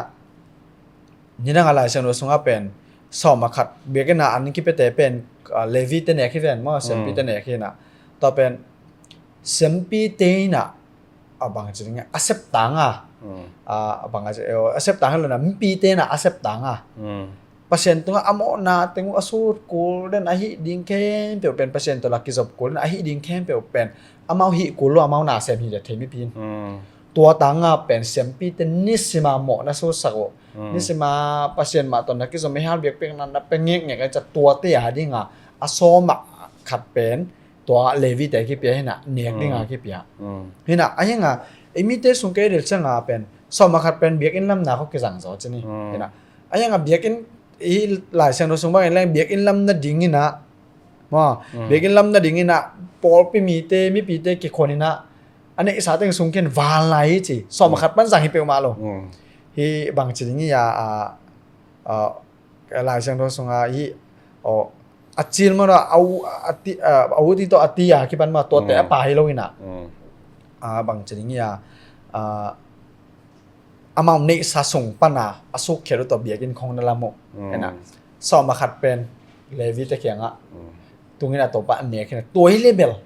nidang a Lai Siangtho sungah pen sawm a khat biakinn a an kipiate pen Levi te nek hi ven maw, siampi te nek hi ina. Tua pen siampi te ina a bang ci ding a sep tang a, a bang a sep tang hi lo na, mipi te ina a sep tang a Pasian tungah a mawhna teng uh a sut kul den a hih ding khempeuh pen, Pasian tawh la kizop kul den a hih ding khempeuh pen amau hih kul lo, amau na sem hi de thei mipi in. Tua tanga pen siampi te nisima mawhna sutsak uh. Nisima Pasian mah tawh na kizom ei hal biakpiakna na pe ngekngek a ca tuate a dinga a sawm a khat pen tua Levi te kipia hina, nek dinga kipia hina. A hinga ei mite sung kei del cianga pen sawm a khat pen biakinn lamna kho kizang zaw ci ni. Hina a hinga biakinn i Lai Siangtho sung bangin leng biakinn lamna ding ina maw, biakinn lamna ding ina pawlpi mite mipite kikhon ina a neihsa teng sung khen val lai hi ci. Sawm a khat pan zang hi peuhmah lo. Hi bang ci ding ia a Lai Siangtho sunga hi a cil mana a u ti tawh a ti a kipan ma tuate a pa hi lo ina a bang ci ding ia amau neihsa sung pana a sukkhiat uh tawh biakinn khong na lam uh. Ina sawm a khat pen Levi te kiangah tungin a topa a nek hina tua hi le bel.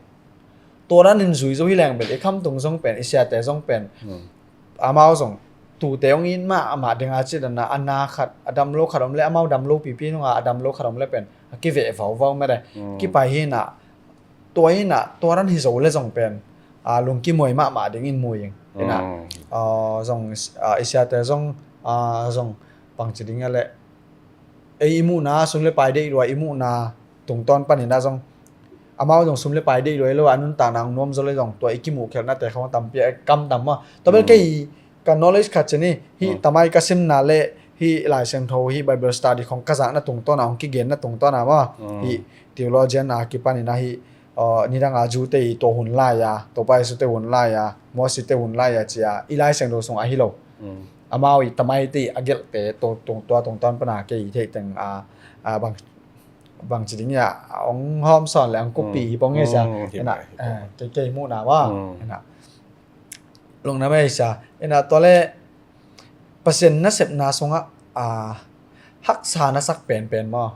Tua dan in zui zo hi leng bel i khamtung zong pen i siate zong pen amau zong tute hong it mah amah dinga ci dana a na khat a dam lo khat om le amau dam lo pipi nunga a dam lo khat om le pen a kiveh vauvau mede. Kipai hina tua hina tua dan hi zo le zong pen a lungkimuai mahmah dingin muing ina zong i siate zong zong bang ci ding a le ei i muhna sum le pai deih lua i muhna tungtawn panin a zong amau zong sum le pai deih lua i lo a nuntakna ang nuam zo le zong tua i kimuh khelhnate khong tampi a kam tam maw. Tua bel kei ka knowledge khat ci ni hi tamai ka simna le hi Lai Siangtho hi Bible study khong ka zakna tungtawn a hong kigenna tungtawn a maw hi theologian a kipanin a hi nidang a Jew te i tua hun lai a Topa Jesu te hun lai a Moses te hun lai a cia i Lai Siangtho sung a hi lo. Amau i tamai te i a gelhte tua tungtawn pana kei i theih teng a bang bang ci ding ia ong hawm sawn le ang kupi hi pong nge sia. Ina kei kei muhna wa ina lungna mai sia ina tua le Pasian nasepna sungah haksa na sak penpen maw?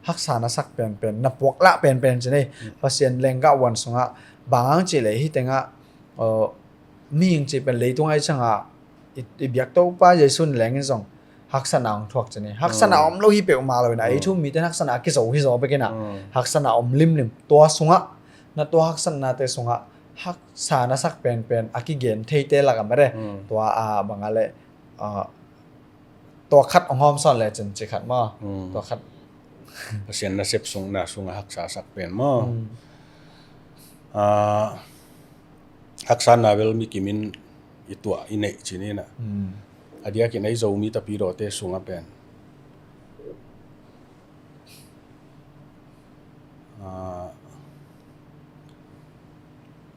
Haksa na sak penpen, na puak lah penpen ci nei. Pasian lenggah wan sungah bang ang ci le hi tengah mihing ci pen leitung ai cangah i biak Topa Jesu in lengin zong haksatna hong thuak ci ni. Haksatna om lo hi peuhmah lo ina ei thu mite in haksatna a kizo hi zaw bek ina haksatna om limlim. Tua sungah na tua haksatnate sungah haksa na sak penpen a kigen theite lakah mede tua a bangah le tua khat hong hawm sawn le cin ci khat maw? Tua khat Pasian nasep sungna sungah haksa sak pen maw? Haksa na bel mi kimin i tuah i neih cin ina a diakin ei Zomi tapidawte sungah pen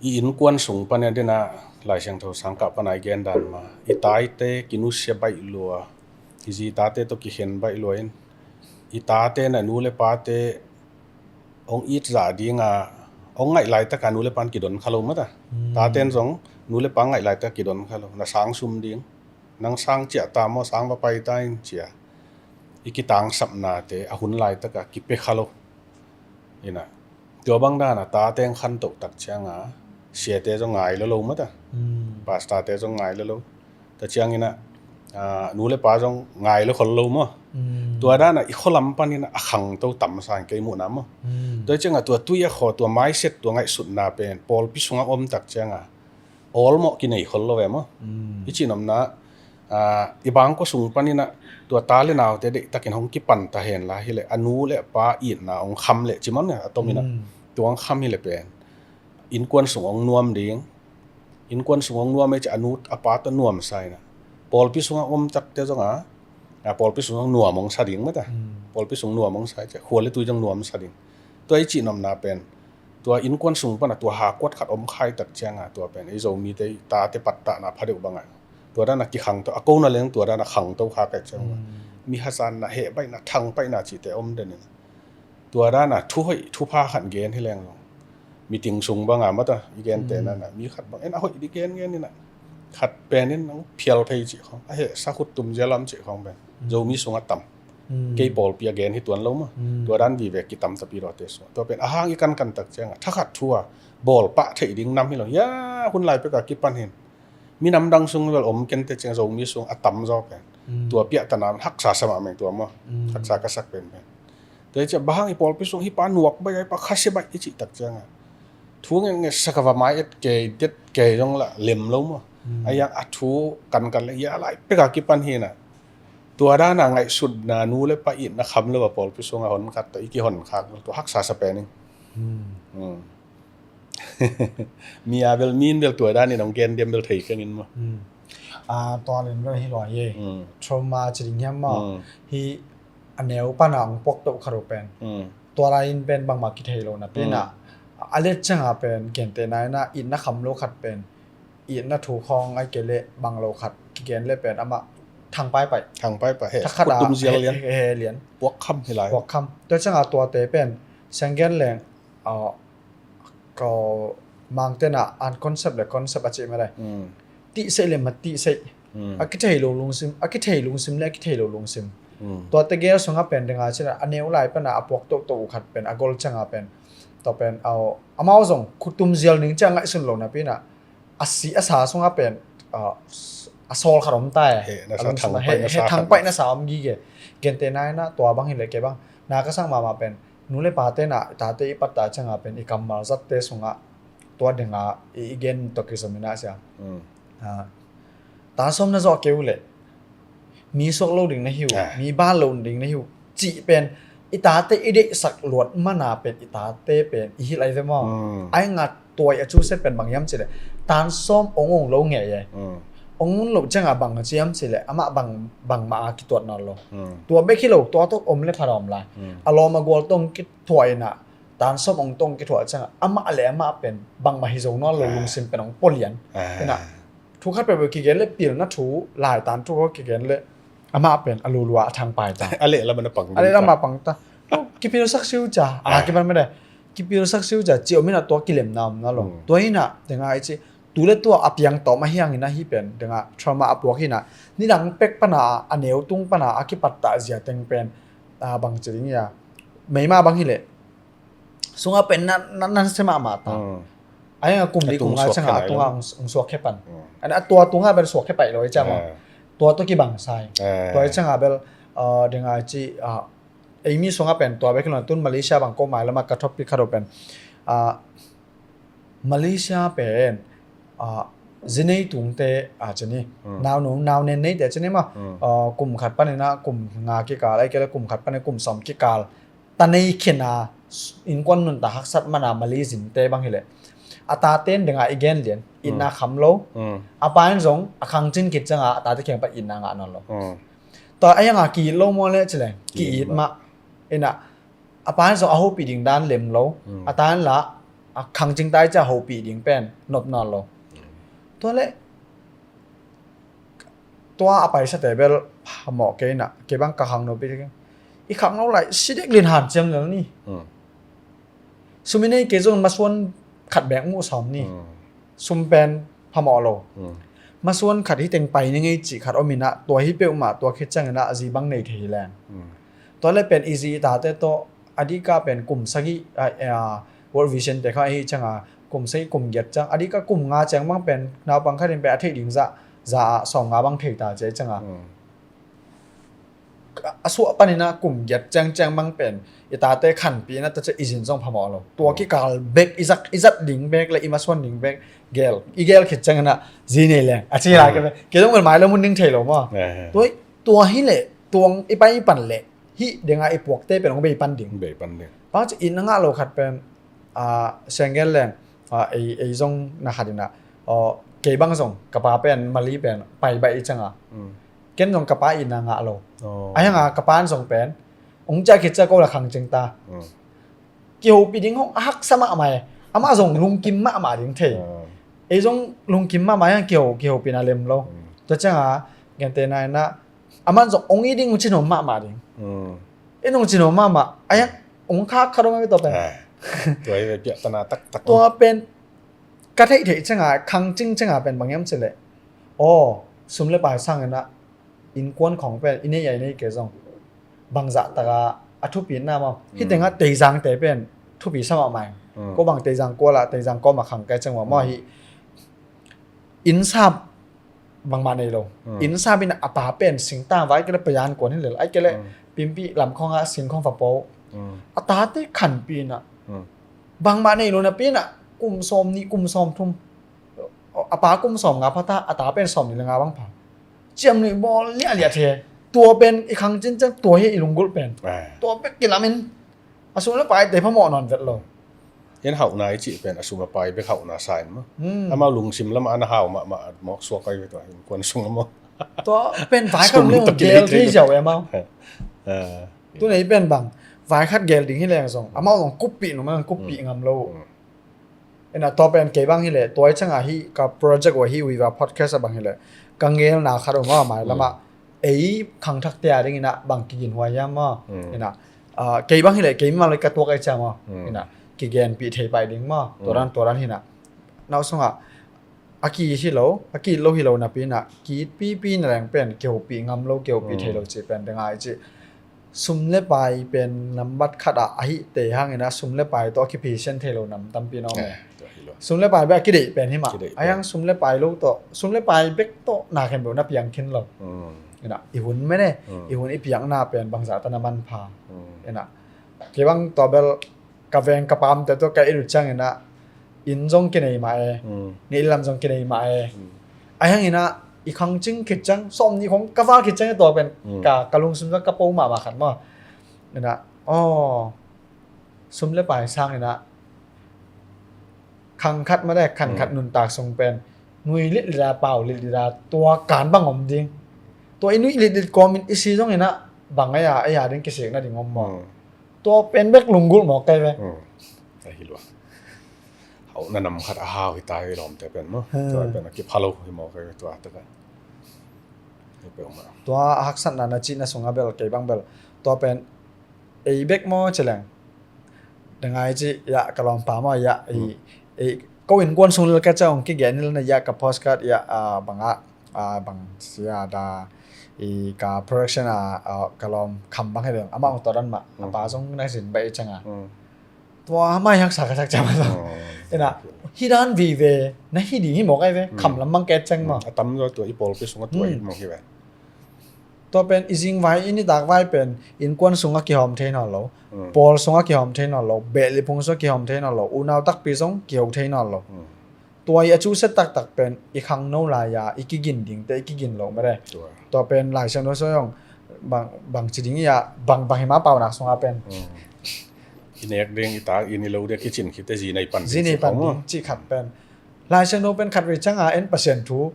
i innkuan sung panin a dena Lai Siangtho sangkah pana i gendan ma i taite kinusia baih lua, i zi tate tawh kikhen baih lua in i tate na nu le pate hong it zah dinga hong ngaih laitaka nu le pan kidon kha lo mata. Taten zong nu le pa ngaih laitaka kidon kha lo, na sang sum ding, nang sang ciah ta maw, sang va pai ta in cia i kitangsapnate a hun laitaka kipia kha lo. Ina tua bang dana tate hong khantoh tak cianga siate zong ngai lo lo mata. Pastorte zong ngai lo lo. Ta ciangina nu le pa zong ngai lo khol lo maw? Tua dana i khualam panina a khangto tamsa in kei muhna maw? Tua cianga tua tui a khaw, tua maiset, tua ngaihsutna pen pawlpi sungah om tak cianga awlmawh kinei khol lo ve maw? I cihnopna i bangkua sung panina tua ta le naute deihtakin hong kipan ta henla hileh a nu le a pa itna hong kham leh cimawh nia a tomina tua hong kham hileh pen innkuan sung hong nuam ding, Innkuan sung hong nuam ei ci a, a nu a pa tawh nuamsa in a, pawlpi sungah om takte zong a, a pawlpi sung zong nuam hong sa ding mah ta. Hmm. Pawlpi sung nuam hong sa ei ci a, khua le tui zong nuam sa ding. Tua i cih nopna pen, tua innkuan sung pan a tua hakuat khat om khak tak ciang a, tua pen ei Zomite i tate pattahna pha deuh bang a, tua dan a kikhangto, a kona leng tua dan a khangto khak ei ciang a, hmm, mi hazatna, hehbaihna, thangpaihna cihte om den in a, tua dan a thu hoih thu pha khat gen hi leng zong, meeting sung bang a mah ta, i gente, hmm, na na, mi khat bang en a hoih ding gen gen in a, khat pen in nong phial phei cih khawng, a hehsa khut tum zia lam cih khawng pen, hmm, Zomi sung a tam. Hmm. Kei pawlpi a gen hi tuan lo mah. Hmm. Tua dan vive kitam tapi lawte sung. Tua pen a hang i kankan tak ciang a, thakhat thu a bawl pah theih ding nam hi lo. Ya, hun lai pek a kipan hin minam dang sung bel om kei te ciang, Zomi sung a tamzaw pen, hmm, tua piahtana haksa sa mahmah ing tua maw. Hmm. Haksa ka sak penpen. Tua hi ciang bang hang i pawlpi sung hih pa nuak baih a, hih pa khasi baih i cih tak ciang a, thu ngetnget sak a va mai et kei, det kei zong lah lem lo maw. Hmm. A yang a thu kankan le ya lai pek a kipan hi na, tua dan a ngaihsutna, nu le pa itna kham lo a pawlpi sung a hon khat tawh i kihon khak lo, tua haksa sa pen ing. Hmm. Hmm. Mi a bel, mi in bel tua dan in hong gen diam bel thei keng in maw. Hmm. A, tua lin bel hi lua hi. Hmm. Trauma ci ding hiam maw. Hmm. Hih a neu pan a hong puak toh khat uh pen. Hmm. Tua lai in pen bangmah kithei lo napi in a. Hmm. A let ciang a pen, gentehna in a, itna kham lo khat pen, itna thu khawng ahih kei leh bang lo khat kigen leh pen amah thang paipai. Thang paipai, he, thakhat a, khut tum zial lian. He, he, he lian. Puak kham hi lai. Puak kham. Tua ciang a tuate pen, siang gen leng, a, ko Mangte in a, an concept le concept a cih mah lai. Hmm. Tihseih le matihseih. Hmm. A kithei lo lungsim, a kithei lungsim le a kithei lo lungsim. Hmm. Tuate gel sung a pen ding a ci in a, a neu lai pan a, a puak tohtoh uh khat pen, a gol ciang a pen. Tua pen, a, amau zong khut tum zial ning ci a ngaihsun lo napi in a, a si a sa sung a pen, a, a sawl khat om ta e. He, na sa, a lungsim a, thangpaih, he, na he, sa khat, thangpaih na sa om gige. Gentehna in a, tua bang hi leh kei bang, na ka sak mahmah pen, nu le pate in a, tate i pattah ciang a pen, i kammal zatte sung a, tua ding a, i, i gen tawh kizom in a sia. Hmm. A, tan sawm na zawh kei uh leh, mi suak lo ding na hi uh, ah, mi ban lo ding na hi uh cih pen, i tate i deihsak luat man a pen, i tate pen i hilh lai ve maw. Hmm. Ai ngat tuai a cuse pen bang hiam cih leh, tan sawm ong ong lo ngei e. Hmm. Ong ong lo ciang a bang a ci hiam cih leh, amah bang, bangmah a kituat nawn lo. Hmm. Tua bek hi lo, tua tawh om le pha om lai. Hmm. A lawm a gual tawh ong kithuah in a, tan sawm ong tawh ong kithuah ciang a, amah le amah pen bangmah hi zo nawn lo, ah, lungsim pen ong pua lian. Ah. In a, thu khat peuhpeuh kigen leh, pilna thu, laitan thu khat kigen leh, amah pen a lulua a thang pai ta. A leh lam a pang, a leh lam a pang ta. Kipilsak siu cia, a, ah, kipan mede. Kipilsak siu cia, ci om in a, tua kilemna om nawn lo. Hmm. Tua hi in a, ding a i ci, tu le tua a piang tawm a hiang in a, hih pen ding a trauma a puak hi in a, nidang pek pan a, a neu tung pan a, a kipattah zia teng pen, a, bang ci ding hia, meima bang hi leh, sung a pen na, na, na se mahmah ta. Hmm. A hiang a kum li kum nga ciang a, a tung a ong, ong suak khia pan. Hmm. A tua tung a pen suak khia pai lo i ciang a. Eh. Tua tawh kibang sa hi. Eh. Tua i ciang a bel, a, ding a i ci, a, ei mi sung a pen tua bek hi lo, tun Malaysia bang ko mai lam a ka topic khat uh pen. A, Malaysia pen, a, zi nei tungte, a, ci ni. Hmm. Nau nu, nau nen neite ci ni maw. Hmm. A, kum khat pan in a, kum nga kikal, ahih kei leh kum khat pan in kum sawm kikal ta nei khin a, innkuan nuntak haksat man a Malay zinte bang hi leh, a tate in ding a i gen lian, itna, hmm, kham lo. Hmm. A pa in zong a khangcing khit ciang a, a tate kiang pan itna ngah nawn lo. Hmm. Tua a hiang a ki-it lo maw leh ci leng, ki-it mah. Ki-it mah. In a, a pa in zong a hopih ding dan lem lo. Hmm. A ta in lah, a khangcing ta i ci a hopih ding pen nop nawn lo. Hmm. Tua leh, tua a paisate bel phamawh kei in a, kei bang ka khangno pi ding. I khangno lai, si dek lin hanciam lel ni. Hmm. Sum i nei kei zong masuan khat bek muh sawm ni. Hmm. Sum pen phamawh lo. Hmm. Masuan khat hi teng pai ni ngei cih khat om in a, tua hi peuhmah, tua khit ciang in a, a zi bang nei thei hi leng. Hmm. Tua leh pen i zi i tate tawh, a dik a pen kum sagih, a, a, World Vision te kha ahi ciang a, kum sagih kum giat ciang, a dik a kum nga ciang bang pen, naupang khat in pen a theih ding zah, zah a sawm nga bang thei ta ci a ciang a. Hmm. A suah pan in a kum giat ciangciang bang pen i tate khanpih in a, tua ciang i zin zong phamawh lo. Tua kikal bek i zat, i zat ding bek le i masuan ding bek gel, i gel khit ciang in a zi nei leng a ci lai. Kei zong bel mai lo mun ding thei lo maw. Tua, tua hi leh, tua i pai i pan leh, hih ding a i puakte pen hong bei pan ding. Bei pan ding. Bang ci itna ngah lo khat pen, a, siang gen leng, a, ei, ei zong na khat in a, a, kei bang zong ka pa pen Mali pen pai baih i cianga, ken zong ka pa itna ngah lo. Ahi hanga ka pa in zong pen ong ciah khit ciah ko la khang cing ta. Kihopih ding hong a haksa mahmah e. Amah zong lungkim mahmah ding thei. Ei zong lungkim mahmah hiang kiho, kihopihna lem lo. Tua cianga gentehna inah amah zong ong it ding ong cihnawm mahmah ding. I nong cihnawm mahmah a hiang ong khak khat om a mi tua pen. Tua hi ve, piahtana taktak. Tua pen ka theihtheih cianga, khang cing cianga pen bang hiam cileh, aw, sum le pai sang inah innkuan khong pen i nei a i nei kei zong bangzah taka a thupina maw, hih tengah Teizangte pen thupi sa mahmah ing. Ko bang Teizang kuala, Teizang kawma khang kai ciang maw, maw hi. Innsap bangmah nei lo. Innsap in a pa pen singtang vai kele payan kuan hi lel ai kele pimpi lamkhong a singkhong fapo. A tate khanpi inah bangmah nei lo napi inah kum sawm nih, kum sawm thum, a pa kum sawm nga phata, a ta pen sawm nih le nga bang pha. Ciam nih bawl liahliah the. Tua pen i khang cincin tua hi i lunggulh pen. Tua pek kilamin a sum le pai te phamawh nawn vet lo. Hian hauhna i cih pen a sum a pai bek hauhna sa in maw. Amau lungsim lamah ana hau mahmah mawk suak ai ve tua innkuan sung a maw. Tua pen vai khat le gel thei ziau e amau. Tuna i pen bang vai khat gel ding hi leng zong amau zong kuppih nung man kuppih ngam lo. Ina tua pen kei bang hileh tua i cianga hi ka project uh hi Viva podcast a bang hileh ka ngelna khat uh maw mai lamah ei khangthakte a ding inah bang kiginhuai hiam maw. Inah kei bang hileh kei mimal ka tuak ei cia maw. Inah kigenpih thei pai ding maw, tuaran tuaran hinah. Nau sungah a ki hi lo, a ki lo hi lo napi inah ki pipi na leng pen kihopih ngam lo, kihopih thei lo cih pen deng ai cih. Sum le pai pen nambat khat ah a hihte hangin a sum le pai tawh a kipisian thei lo nam tampi na om e. Sum le pai bek a kideih pen hi mah. A hiang sum le pai lo tawh, sum le pai bek tawh na khen beuh na piang khin lo. Ina i hun mene, i hun i piakna pen bangzah ta na manpha. Ina kei bang tua bel ka veng ka pamte tawh ka i lut ciang ina inn zong kinei mah e, nih lam zong kinei mah e. A hiang ina i khang cing khit ciang sawm nih khong ka val khit ciang i tua pen ka, ka lungsim zong ka po mahmah khat maw. Ina aw sum le pai sang ina khang khat mah de, khang khat nuntak sung pen nui litlit a pau litlit a tua kan bang om ding. Tua i nui litlit kawmin i si zong ina bang ei a, ei a ding kisikna ding om maw. Tua pen bek lunggulh mawk kei ve. Ahi lua. Hauhna nam khat a hau hi ta hi lawmte pen maw. Tua pen a kipha lo hi mawk kei ve tua taka. Tua a haksatna na cihna sungah bel kei bang bel tua pen ei bek maw ci leng. Dang ai ci ya ka lawmpa maw ya ei, ei ko innkuan sung lel ka ca ong kigen hi lana ya ka postcard ya bangah bang sia da i ka production a ka lawm kham bang hi leng amah ong tawdan mah a pa zong na zin baih i canga. Tua mai haksa ka sak ciam a ina hi dan vive na hi ding hi mawk ai ve kham lam bang ket ceng maw. A tam zaw tua i pawlpi sungah tua hi mawk hi ve. Tua pen i zing vai i nitak vai pen innkuan sungah kihawm thei nawn lo, pawl sungah kihawm thei nawn lo, behlih phung sungah kihawm thei nawn lo, unau takpi zong kihawm thei nawn lo. Tua i a cuset taktak pen i khangno lai-a i kigin dingte i kigin lo mede. Tua pen Lai Siangtho sung zong bang, bang ci ding i a bang, bang hi ma paunak sungah pen i nek ding i tak i ni lo ding kicin khite zi nei pan ding, zi nei pan ding cih khat pen Lai Siangtho pen khat vei cianga en Pasian thu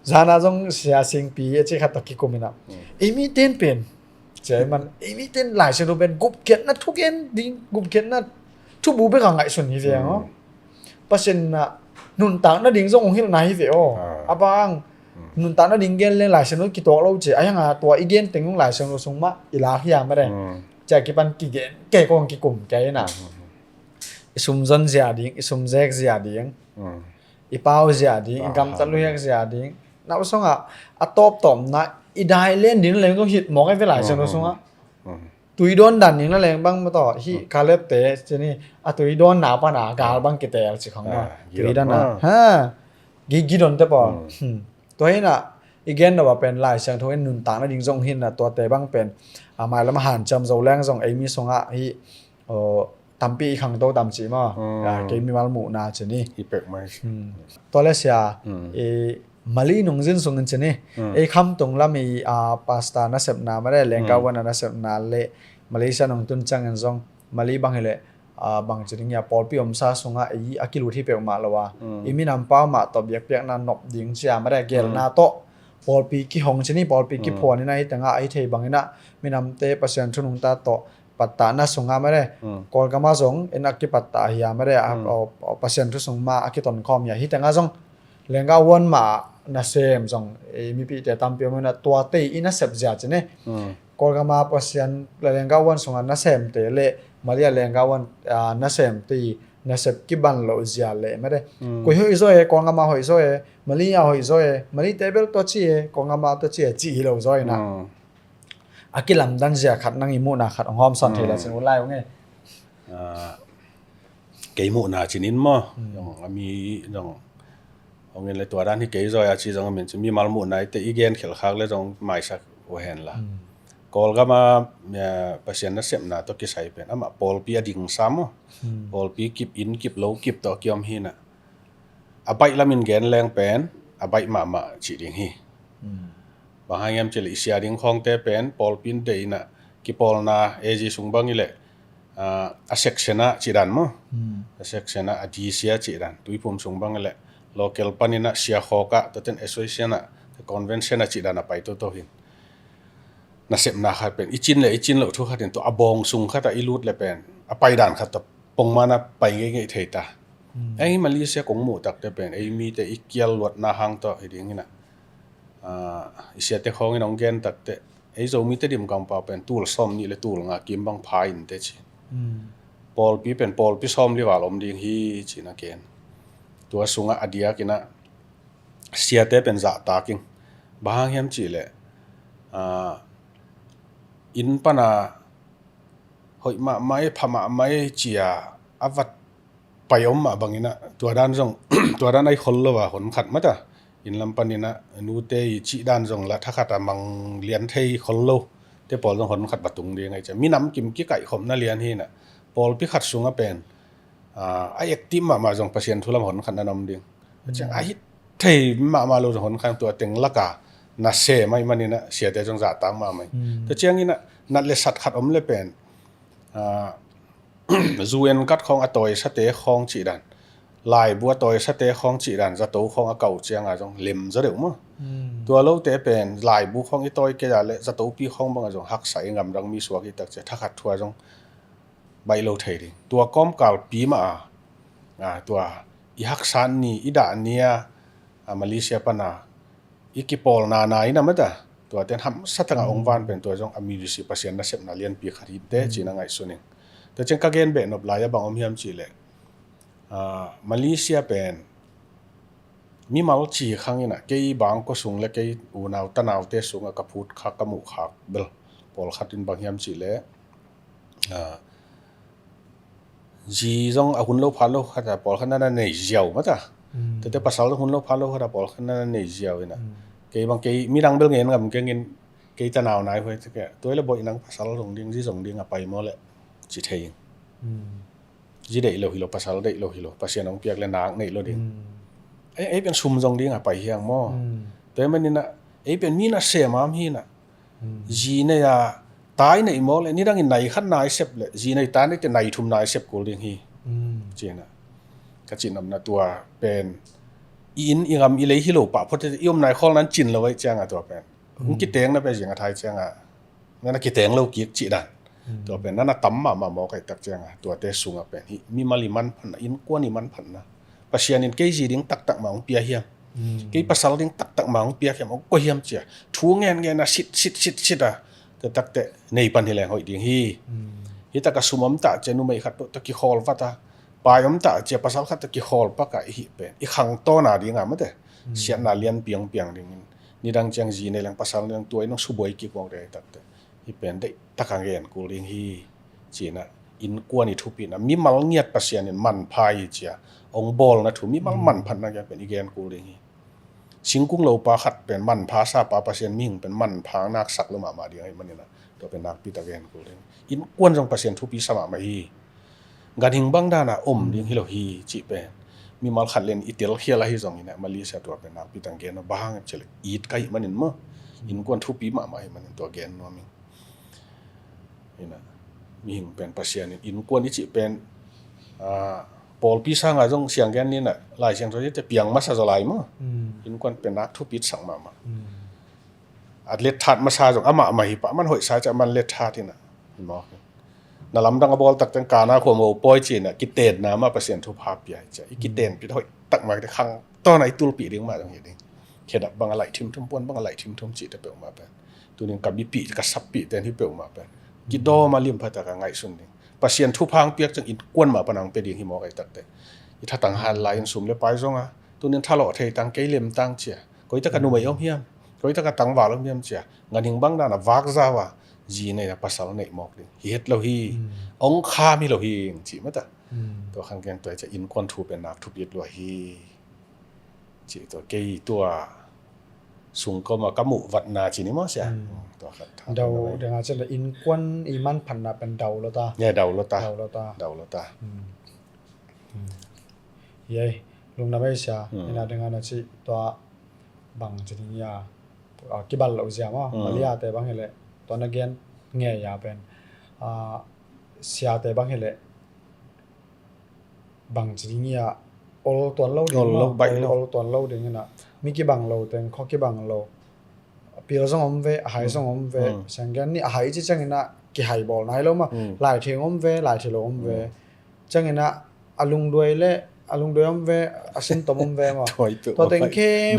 zana zong sia singpi a cih khat tak kikum ina ei mi ten pen cia i man ei mi ten Lai Siangtho pen gupkhiatna thugen ding, gupkhiatna thubu bek a ngaihsun hi ve ang aw. Pasian na nuntak nading zong ong hilhna hi ve aw. A bang nuntak nading gen leng Lai Siangtho kituak lo cia a hianga tua i gen teng zong Lai Siangtho sung mah i lak hiam a deng cia kipan kigen kei kong kikum kei ina i sumzon zia ding, i sumzek zia ding, i pau zia ding, i gamtat luhiak zia ding. Nau sungah a tawptawpna i dai len ding leng zong hit mawk ai ve Lai Siangtho sungah. Tui dawn dan ding na leng bang mataw hih Caleb te cini a tui dawn na pana gal bang kitel ci khong maw. Tui dawn na ha gigi dawn te paw. Tua hina i gen lo a pen Lai Siangtho in nuntak nading zong hina tuate bang pen a mailam a hanciam zo leng zong ei mi sungah hih tampi i khangto tam ci maw. Kei mimal muhna cini i pek mai. Tua le sia i Mali nungzin sungin cini ei khamtung lam i pasta nasepna mare lengkau wana nasepna le Malaysia nungtun ciangin zong Mali bang hileh a, bang ci ding hia, pawlpi omsa sungah ei a kilut hi peuhmah lo a, i minam pau mah tawh biakpiakna nop ding ci a mah de, gelna tawh pawlpi kihong ci ni, pawlpi kiphuan in a, hih tengah a hi thei bangin a minamte Pasian thu nungta tawh pattahna sungah mah de, Kawlgam ah zong en a kipattah hi a mah de, a, a, a, Pasian thu sung mah a kitonkhawm hi a, hih tengah zong Lenggah Huan mah nasem zong, ei mipite tampi om in a, tuate i nasep zia ci ni. Kawlgam ah Pasian le Lenggah Huan sungah nasemte le Malay ah Lenggah Huan, a, nasemte i nasep kiban loh zia le mah de. Koi hoih zaw e, Kawlgam ah hoih zaw e, Malay ah hoih zaw e, Malay te bel tua ci e, Kawlgam ah tua ci e, ci hi lo zaw in a. A kilamdan zia khat nang i muhna khat hong hawmsawn thei la cin u lai ung e. Ah, kei muhna cin in maw? Zong a mi zong hong in le tua dan hi kei zaw a ci zong a min ci mimal muhna i te i gen khelkhak le zong maisak uh hen la. Kawlgam ah, eh, Pasian nasepna tawh kisai pen amah pawlpi a dingsa maw? Pawlpi kip, inn kip, lo kip tawh a kiom hi na. A baih lamin gen leng pen a baih mahmah cih ding hi. Bang hang hiam cih leh i sia ding khawngte pen pawlpi in deih in a, kipawlna A G sung bang i leh, ah, a section ah cih dan maw? A section ah, a D C ah cih dan, Tuiphum sung bang i leh local pan in a sia khawk ah, tua ten association ah, convention ah cih dan a pai toto hi. Nasepna khat pen i cin le i cin loh thu khat in tua a bawng sung khat ah i lut le pen a pai dan khat tawh pongman a pai ngeingei thei ta. Ei Malaysia kong muh takte pen ei mite i kial luatna hang tawh hi ding hi na. Ah, i siate khawng in hong gen takte ei Zomite dim kampau pen tul sawm nih le tul nga kim bang pha in te ci. Pawlpi pen pawlpi sawm li val om ding hi ci na ken. Tua sungah a diak in a siate pen zahtak ing. Bang hang hiam cih leh, ah, inn pan a hoih mahmah e, pha mahmah e ci a a vat pai om mah bangin a, tua dan zong, tua dan ai khol lo a hon khat mah ta. Inn lam panin a nute i cih dan zong la thakhat a mang lian thei khol lo te pawl zong hon khat va tung ding ai ci a. Minam kim kikaih khopna lian hi na. Pawlpi khat sungah pen, ah, a active mahmah zong Pasian thu lam hon khat na om ding. Ciang a hi thei mahmah lo zong hon khat tua teng lak a nasem ahih manin a siate zong zahtak mahmah hi. Tua ciangin a nat le sat khat om le pen, ah, zu en kat khawng a tawisate khawng cih dan, laibu a tawisate khawng cih dan, zato khawng a kah ciang a zong lem zaw deuh maw? Tua lote pen laibu khawng i tawi kei a le zatopi khawng bang a zong haksa i ngamdang mi suak i tak ci a thakhat thu a zong baih lo thei ding. Tua kawmkalpi mah a, a, tua i haksa ni, i dah ni a, a, Malaysia pan a i kipawlna na in a mah ta. Tua ten hamsa tang a hong van pen tua zong a mi si Pasian nasepna lianpi khat hi te ci na ngaihsun ing. Tua ciang ka gen behnop lai a bang om hiam cih leh, a, Malaysia pen mimal ci khang in a, kei bangkua sung le kei unau tanaute sungah ka phut khak, ka muh khak bel pawlkhat in bang hiam cih leh, a, zi zong a hun lo phat lo khat a pawlkhat na na nei ziau mah ta. Tete pasal zong hun lo phat lo khat a pawlkhat na na nei ziau in a. Kei bang kei midang bel ngen ngam keng in kei tanau nai huai te ke. Tua le boih nang pasal zong ding, zi zong ding a pai maw le ci thei ing. Zi deih lo hi lo, pasal deih lo hi lo, Pasian hong piak le nak neih lo ding. Ei, ei pen sum zong ding a pai hiang maw? Tua ahih manin a, ei pen mi nasem a om hi na. Zi nei a, tai nei mawk le, nidangin nai khat nai sep le, zi nei tai nei te nai thum nai sep kul ding hi. Ci na. Ka cihnopna tua pen, i inn i gam i lei hi lo pah phot te, i om nai khawl nan cin lo ai ciang a tua pen. Hong kiteng na pe zing a thai ciang a. Na na kiteng lo kik cih dan. Tua pen na na tam mahmah mawk ai tak ciang a. Tuate sungah pen hi. Mimal i manphatna, innkuan i manphatna. Pasian in kei zi ding taktak mah hong pia hiam. Kei pasal ding taktak mah hong pia hiam. Hong koi hiam cia. Thu ngen ngen a sit, sit, sit, sit a. Tua takte nei pan hi leng hoih ding hi. Hi tak a sum om ta cia numei khat tawh ta kikhawl vat a. Pai om ta cia pasal khat tawh kikhawl pak a i hih pen. I khangtawna ding a mate. Siatna lian piang piang dingin. Nidang ciang zi nei leng pasal nidang tua i nong subuai kik mawk ding ai takte. Hi pen deih tak a gen kul ding hi. Ci na innkuan i thupina mimal ngiat Pasian in manpha hi cia. Hong bawlna thu mimal manphatna gen pen i gen kul ding hi. Singkung lopa khat pen manpha sapa Pasian mihing pen manpha naksak lo mahmah ding ahih manin a. Tua pen nakpi tak gen kul ding. Innkuan zong Pasian thupi sa mahmah hi. Ganhing bang dan a om ding hi lo hi cih pen. Mimal khat len i telkhial ahi zongin a Malaysia tua pen nakpi tak gen lo bang hang cih le it ka hih manin maw. Innkuan thupi mahmah ahih manin tua gen nuam ing. Hi na, mihing pen Pasian in innkuan i cih pen Ah, pawlpi sangah zong sianggen ni na Lai Siangtho te piang masa zaw lai maw. Mm. Innkuan pen nak thupit sak mahmah. Mm. A let that masa zong amah mah hi pah, man hoih sa ciah man let that hi na. Hi maw. Na lamdang a bawl tak teng Kana khua mo pawi ci na kitenna mah Pasian thupha pia hi ciah. I kitenpih hoih tak mah te khangto na i tulpih ding mah zong hi ding. Khedap bang a laih thimthum, puan bang a laih thimthum cihte peuhmah pen. Tunin ka bipih, ka sappih ten hi peuhmah pen kidawm a limpha tak a ngaihsun ding. Pasian thupha hong piak ciang innkuan mah pan hong pia ding hi maw kai takte. I thatang han lai-in sum le pai zong a, tunin thalawh thei tang, kei lem tang cia. Koi tak a numei om hiam? Koi tak a tangval om hiam cia? Ganhing bang dan a vak zau a, zi nei na pasal neih mawk ding hi het lo hi. Mm. Ong kham hi lo hi, ci mata. Mm. Tua khang keng tua cia innkuan thu pen nak thupit lua hi. Ci tua kei tua sungkawm a ka muh vatna ci ni maw sia. Mm. Tua khat tha dau pen deng a ci le innkuan i manphatna pen dau lo ta. Ya, dau lo ta. Dau lo ta. Dau lo ta. Mm. Mm. Yei, lungdam ei sia. Mm. Ina deng a na ci tua bang ci ding ya. Ah, kibal lo zia maw. Mm. Malia te bang hi le. Tua na gen nge ya pen. Ah, sia te bang hi le. Bang ci ding ia ol tuan lo ding ol lo, baih lo, ol tuan lo ding ina. Mi kibang lo teng kho kibang lo. Pil zong om ve, a hai zong om ve. Mm. Sianggen ni a hai ci ciang ina kihai bawl nai lo ma. Mm. Lai thei om ve, lai thei lo om ve. Mm. Ciang ina a lungduai le, a lungduai om ve, a sintom om ve ma. Tua teng khem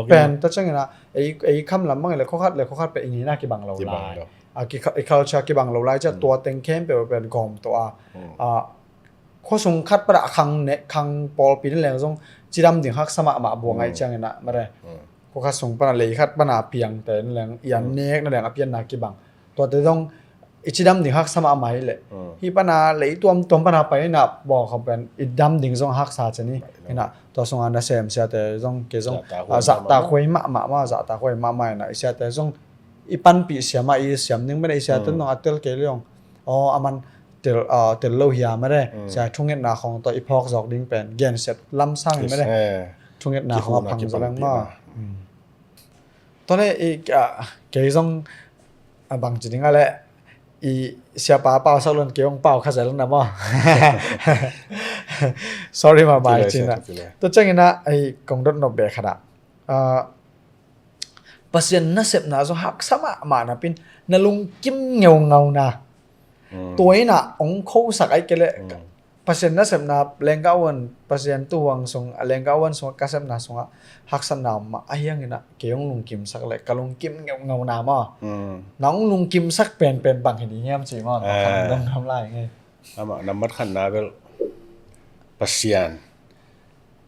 pen ta ciang ina ei, ei kham lam bang le khokhat le khokhat pe ing ina kibang lo lai. A ki, i culture kibang lo lai cia tua teng khem pe pen gawm to a. A khuasung khat pana khang ne, khang pawlpi ne leng zong cidam ding haksa mahmah buang ai ciang ina mare. Khua khat sung pana lei khat pana piangte ne leng ian nek ne leng a pianna kibang. Tuate zong i cidam ding haksa mahmah hi le. Hi pana lei tuamtuam pana pai ina bawl khawm pen i dam ding zong haksa cian hi. Ina tua sunga na sem siate zong kei zong zahtakhuai mahmah ma, zahtakhuai mahmah ina i siate zong i panpih siam a i siam ding mene i siate zong a tel kei le zong. Aw, a man tel, ah, tel lo hiam a de. Sia thungetna khong tawh i phawk zawk ding pen gensiat lam sang in mene. Thungetna khong a phang zalang maw. Tawle i, ah, kei zong a bang ci ding a le i siapa pau sak lon kei zong pau kha zel na maw. Sorry ma bai cina. Tua ciangina ei kong dot nop be khada. Ah, Pasian nasepna zong haksa mahmah napin na lungkim ngeungauna. Tua ina ong khosak ai kele Pasian nasepna lenggah uan Pasian tuhuang sung a lenggah uan sung a ka sepna sungah haksatna om mah a hiang ina kei ong lungkimsak le ka lungkim ngeungauna maw. Na ong lungkimsak penpen bang hi ding hiam ci maw. Dong ham lai ngei. Amah nambat khatna bel Pasian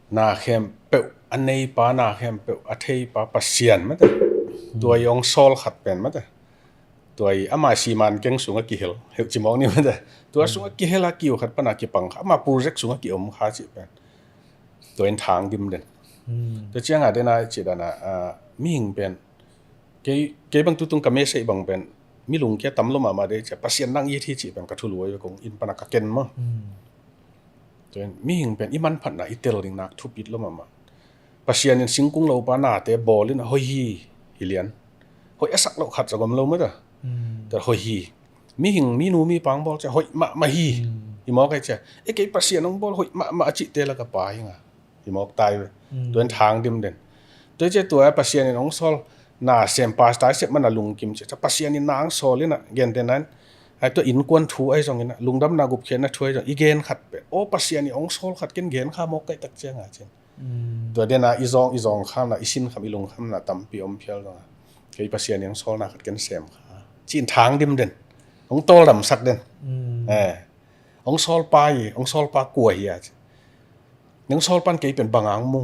na khempeuh a neipa, na khempeuh a theipa Pasian mate. Tua i ong sawl khat pen mate. Tua i ama siman keng sungah kihel heuh cimawng ni mate. Tua sungah kihel a kiu khat pana kipang kha ama project sungah kiom kha cih pen. Tua in thang dim den. Tua cianga dena cih dana mihing pen kei, kei bang tutung ka message bang pen mi lungkia tam lo mahmah de cia Pasian nang it hi cih pen ka thulu ai kong in pana ka ken maw. Tua in mihing pen i manphatna i tel ding nak thupit lo mahmah. Pasian in singkung lopa nate bawl in a hoih hi, hi lian. Hoih a sak loh khat zagom lo mata. Tua hoih hi. Mihing, minu, mipang bawl cia hoih mahmah hi. Hi mawk ai cia e kei Pasian ong bawl hoih mahmah a cihte la ka pa hi nga. Hi mawk tai ve. Tua in thang dim den. Tua cia tua Pasian in ong sawl na sem pastor sep mana lungkim cia Pasian in na ong sawl ina gen den nan. Ai tua innkuan thu ai zong ina lungdamna gupkhiatna thu ai zong i gen khat pe. O Pasian in ong sawl khat ken gen kha mawk kai tak cianga cin. Tua dena i zong, i zong khamna, i sin kham, i lung khamna tampi om phial zonga kei Pasian in ong sawlna khat ken sem kha. Cin thang dim den. Ong tawldamsak den. Ong sawl pa hi, ong sawl pa kua hi a ci. Neng sawl pan kei pen banga ong mu.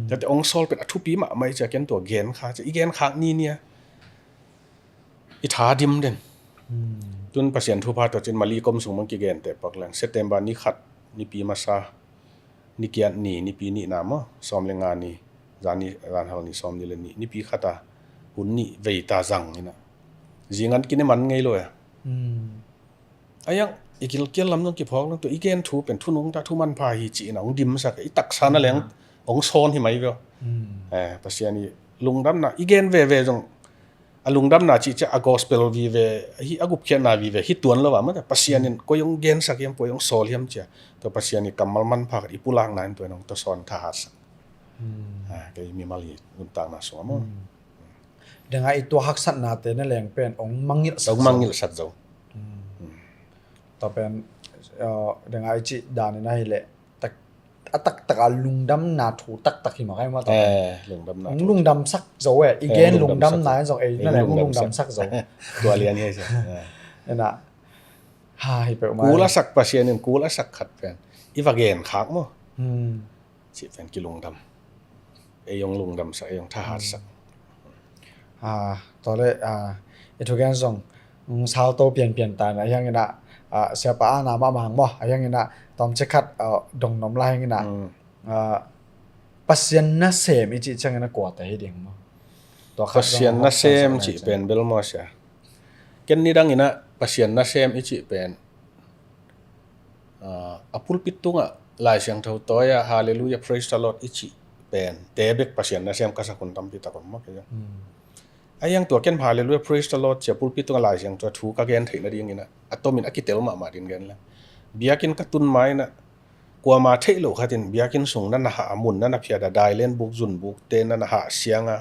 Tate ong sawl pen a thupi mahmah i cia ken tua gen kha cia. I gen khak ni nia. I tha dim den. Tun Pasian thupha tua cin Mali kom sung mang kigen te pak leng September ni khat, nipi masa, ni kiat ni, nipi nihna maw, sawm le nga ni, zan ni, zan hal ni, sawm ni le ni, nipi khata hun ni veita zang ina. Zingan kine man ngei lo ya. Ayang i kilkial lam zong kiphawk lang tua i gen thu pen thu nungta thu manpha hi ci ina ong dimsak i taksa na leng ong sawn hi mai veo. Pasian i lungdamna i gen veve zong a lungdamna cih ciah a gospel vive, hi a gupkhiatna vive hi tuan lo a mate. Pasian in koi hong gensak hiam, koi hong sawl hiam cia, tua Pasian i kammal manpha khat i pulakna in tua in hong tawsawn thahatsak. Hmm. Ah, kei mimal i nuntakna sungah maw. Hmm. Dengah i tua haksatnate na leng pen hong mangngilhsak zo. Hong mangngilhsak zo. Hmm. Tua pen, uh, dengah i cih danin ahih leh tak, a taktak a lungdamna thu taktak hi mah kai maw tua pen. Eh, lungdamna thu. Hong lungdamsak zo eh, i gen lungdamsak zo. Eh, lungdamna in zong ei na leng hong lungdamsak zo. Tua lian hi sia. Eh. Ena. Ha, hi peuhmah. Kul a sak Pasian in kul a sak khat pen i va gen khak maw. Hmm. Cih pen kilungdam. Ei hong lungdamsak, ei hong thahatsak. Hmm. Ah, tua leh, ah, i thugen zong, mm, sauto pianpian ta na, ahi hangin ah, ah, siapa ana mahmah hang maw, ahi hangin ah, tawmcik khat, ah, dong nuam lai hangin ah, hmm, ah, Pasian nasem i cih ciangin ah kuate hi ding maw? Tua khat zong Pasian nasem cih pen bel maw sia. Ken nidangin ah Pasian nasem i cih pen, ah, a pulpit tungah Lai Siangtho tawi-a Hallelujah, Praise the Lord i cih pen te bek Pasian nasem ka sak hun tampi tak om mah kei. Hmm. Ahi hang tua ken Hallelujah, Praise the Lord cia pulpit tungah Lai Siangtho thu ka gen theih nadingin ah a tomin a kitel mahmah din gen leng. Biakinn ka tun ma-in ah kuama theih loh khatin biakinn sung na na hah a, mun na na phiat a, dailen buk, zun bukte na na hah siang a,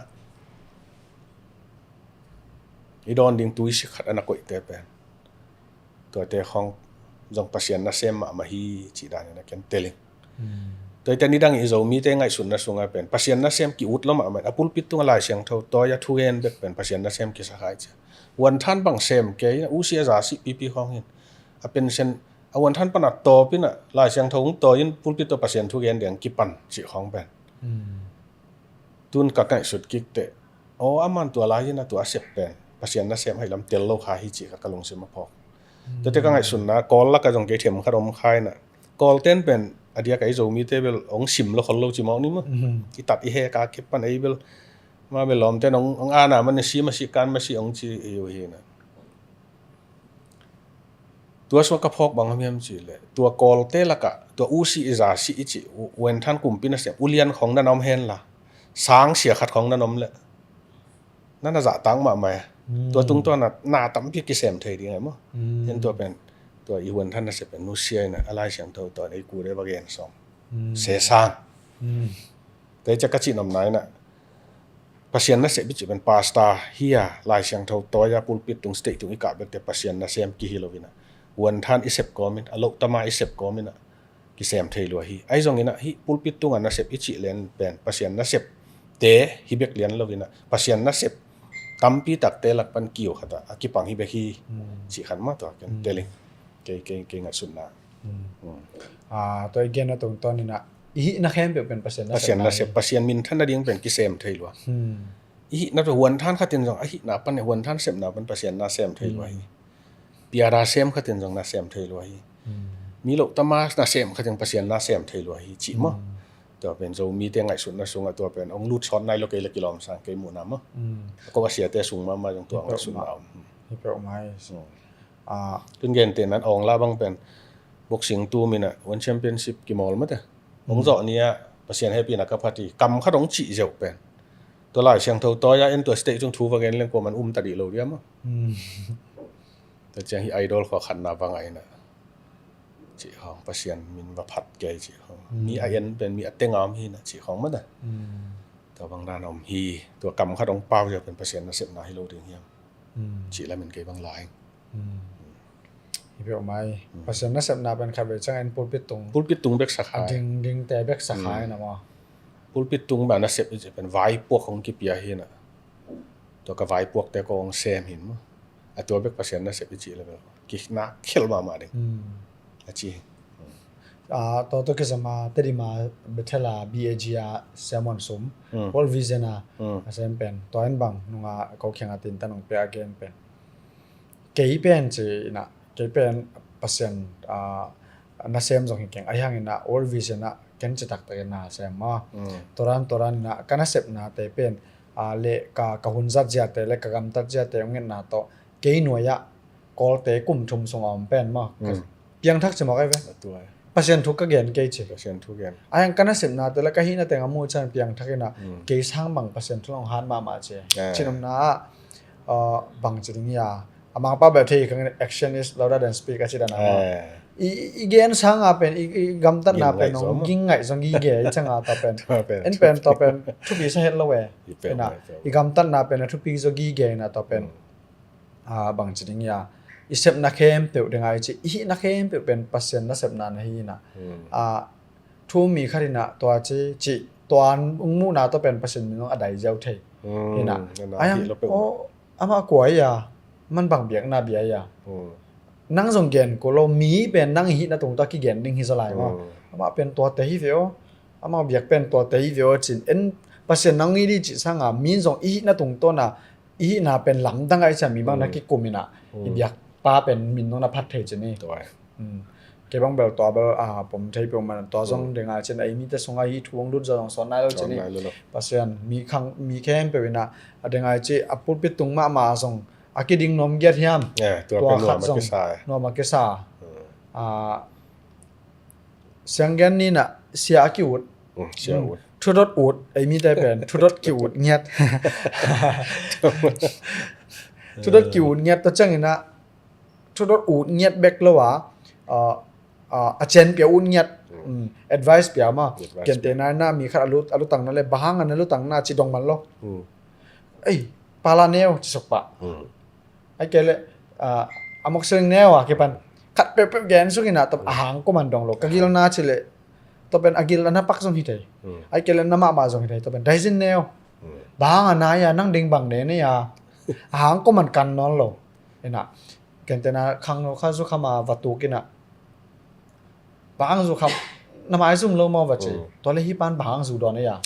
i dawn ding tuisik khat a na koihte pen, tuate khawng zong Pasian nasem mahmah hi cih danin a ken tel ing. Hmm. Tuate nidang i Zomite ngaihsutna sungah pen Pasian nasem ki-ut lo mahmah in, a pulpit tungah Lai Siangtho tawi-a thugen bek pen Pasian nasem kisa khai cia. Huanthan bang sem kei in ah, usi a zasi pipi khawng hi in, a pension a huanthan pan a tawp in ah Lai Siangtho hong tawi in pulpit tawh Pasian thugen ding kipan cih khawng pen. Hmm. Tun ka ngaihsut kik teh, aw, aman tua lai-in a tua a sep pen Pasian nasem ahih lam tel lo kha hi cih kha ka lungsim a phawk. Hmm. Tuate ka ngaihsutna Kawl lakah zong kei them khat om kha in ah, Kawlten pen a diak a i Zomite bel hong sim lo khol lo ci mawk ni maw. Hmm. I tat i hek a kei pan ei bel, ma bel lawmten hong, hong ana man a si masi kan masi hong ci hi uh hi in ah. Tua sua ka phawk bang om hiam cih leh, tua Kawlte lakah tua usi i zasi i cih, u, huanthan kumpi nasem ulian khawng na na om hen la, sang sia khat khawng na na om leh na na zahtak mahmah a. Hmm. Tua tungtawn a na tampi kisem thei ding a maw. Hmm. Ken tua pen, tua i huanthan nasep pen nusia in ah a Lai Siangtho tawh ei kute va gen sawm. Hmm. Sesang. Hmm. Tua hi ciah ka cih nopna in ah Pasian nasep i cih pen pastor hi a, Lai Siangtho tawi-a pulpit tung, stage tung i kah bekte Pasian nasem kihi lo in ah, huanthan i sep kawmin, a lohtama i sep kawmin ah kisem thei lua hi. Ahi zongin ah hih pulpit tungah nasep i cih lian pen Pasian nasepte hi bek lian lo in ah Pasian nasep tampi takte lak pan kiu khat ah a kipang hi bek hi. Hmm. Cih khat mah tua ken, hmm, tel ing. Kei, kei, kei ngaihsutna. Hmm. Hmm. Ah, tua i genna tungtawn in ah i hihna khempeuh pen Pasian nasepna hi. Pasian nasep, Pasian minthan nading pen kisem thei lua. Hmm. I hihna tua huanthan khatin zong a hihna pan, huanthan sepna pan Pasian nasem thei lua hi. Hmm. Piara sem khatin zong nasem thei lua hi. Hmm. Mi lohtama nasem khatin Pasian nasem thei lua hi cih maw. Hmm. Tua pen Zomite ngaihsutna sungah tua pen hong lut sawt nai lo, kei leh kilawm sang kei muhna maw. Hmm. Ko a siate sung mahmah zong tua ngaihsutna om. Hi peuhmah. Hmm. Ah. Tun gentehna in Awng La bang pen boxing tum in ah One Championship kimawl mate. Hong, hmm, zawh ni-ah Pasian hehpihna ka phat hi, kam khat hong cih zeuh pen, tua Lai Siangtho tawi-a en, tua stage tung thu va gen leng kuaman um ta dih lo dia maw. Hmm. Tua ciang hih idol khua khatna va ngah in ah cih khawng, Pasian min va phat kei cih khawng. Hmm. Mi a en pen mi a teng a om hi in ah cih khawng mah na. Hmm. Tua bang dan a om hi, tua kam khat hong pau zia pen Pasian nasepna hi lo ding hiam. Hmm. Cih lamin kei bang lai. Hmm. Hi peuhmah hi. Hmm. Pasian nasepna pen khatvei ciangin pulpit tung. Pulpit tung bek sa kha. A ding, dingte bek sa kha, hmm, hi na maw. Pulpit tung bang nasep i cih pen vaipuak hong kipia hi na. Tua ka vaipuakte ko hong sem hi maw. A tua bek Pasian nasep i cih leh bel kikna khel mahmah ding. Hmm. A ci. Hmm. Ah, tua tawh kisam a Tedim a Bethel a B A G a sermon sum, hmm, World Vision a, hmm, a sem pen, tua in bang nunga ko kiangah tintan hong pia a gen pen. Kei pen ci in ah, kei pen Pasian, ah, nasem zong hi keng, ahi hangin ah World Vision ah ken citak takin na sem maw. Mm. Tua dan, tua dan in ah ka nasepnate pen, ah, le ka, ka hun zat ziate le ka gamtat ziate hong ngetna tawh kei nuai-ah Kawlte kum thum sung a om pen maw. Mm. Piangthak ci maw kei ve. A tua. Pasian thu ka gen kei ci. Pasian thu gen. Ahi hang ka nasepnate le ka hihna teng a muh ciang piangthak in ah, mm, kei sang bang Pasian thu hong hat mahmah ci. Ah. Cih nopna ah Bang ci ding ia, a Mangpau bel thei kang, action is louder than speech a ci dan a. I gen sanga pen i gamtatna pen hong ging ngaih zong gige i cianga tua pen, en pen tua pen thupi sa het lo e. I gamtatna pen a thupi zong gige ina tua pen bang ci ding ia, i sepna khempeuh ding a i ci, i hihna khempeuh pen Pasian nasepna na hi ina. Thu mi khat ina tua ci ci, tua hong muhna tua pen Pasian min zong a dai ziau thei ina. Ai ang o, amah kua ia, man bang biakna bia ia. Nang zong gen ko lo, mi pen nang i hihna tung tua kigen ding hi zaw lai maw. Amah pen tuate hi ve aw, amah biak pen tuate hi ve aw cin en. Pasian nang i di ci sanga mi zong i hihna tung tawna i hihna pen lamdang a i cia mi bang na kikum ina, i biakpa pen min nong na phat thei ci ni. Kei bang bel tua bel a pom thei peuh man tua zong ding a cin a i mite sunga i thu hong lut zong sawn nai lo ci ni. Pasian mi khang mi khempeuh ina a ding a i ci a pulpit tung mahmah zong a kiding nuam giat hiam. Tua khat zong nuam a kisa. Sianggen nina sia a ki-ut. Thudot ut, ei mite pen thudot ki-ut ngiat. Thudot ki-ut ngiat ta ciangina thudot ut ngiat bek lo a, a cian pia ut ngiat. Advice pia ma. Kente na na mi khat a lutang na le bahang a na lutang na ci dong man lo. Ei, pala neu ci sokpa. Ai kei le a mok siling neu a kipan khat peuhpeuh gen suk ina top a hang ko man dong lo, ka gil na ci le top en a gil a na pak zong hi thei. Ai kei le na mahmah zong hi thei, top en daizin neu. Bang a na ia nang ding bang ne ne ia a hang ko man kan nawn lo. Ina kentena khang no kha zu khama va tuk ina. Bang zu kham na mai zum lo maw va ci. Tua le hi pan bang zu dawn ia.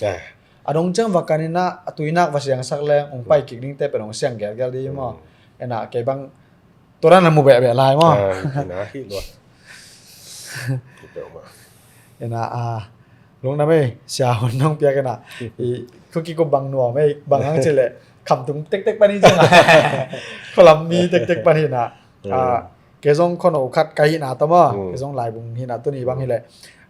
A dong ciang va kan ina a tuinak va siangsak leng hong pai kik dingte pen hong siang gelgel di maw. Ina kei bang tua dan na mu behbeh lai maw. Ina a lungna mei sia hun nong piak ina. I khuki ko bang nuam ei bang ang ci le kham tung tektek pan hi ciang a khualam mi tektek pan hi na. Kei zong khono khat ka hihna ta maw, kei zong laibung hihna tuni bang hileh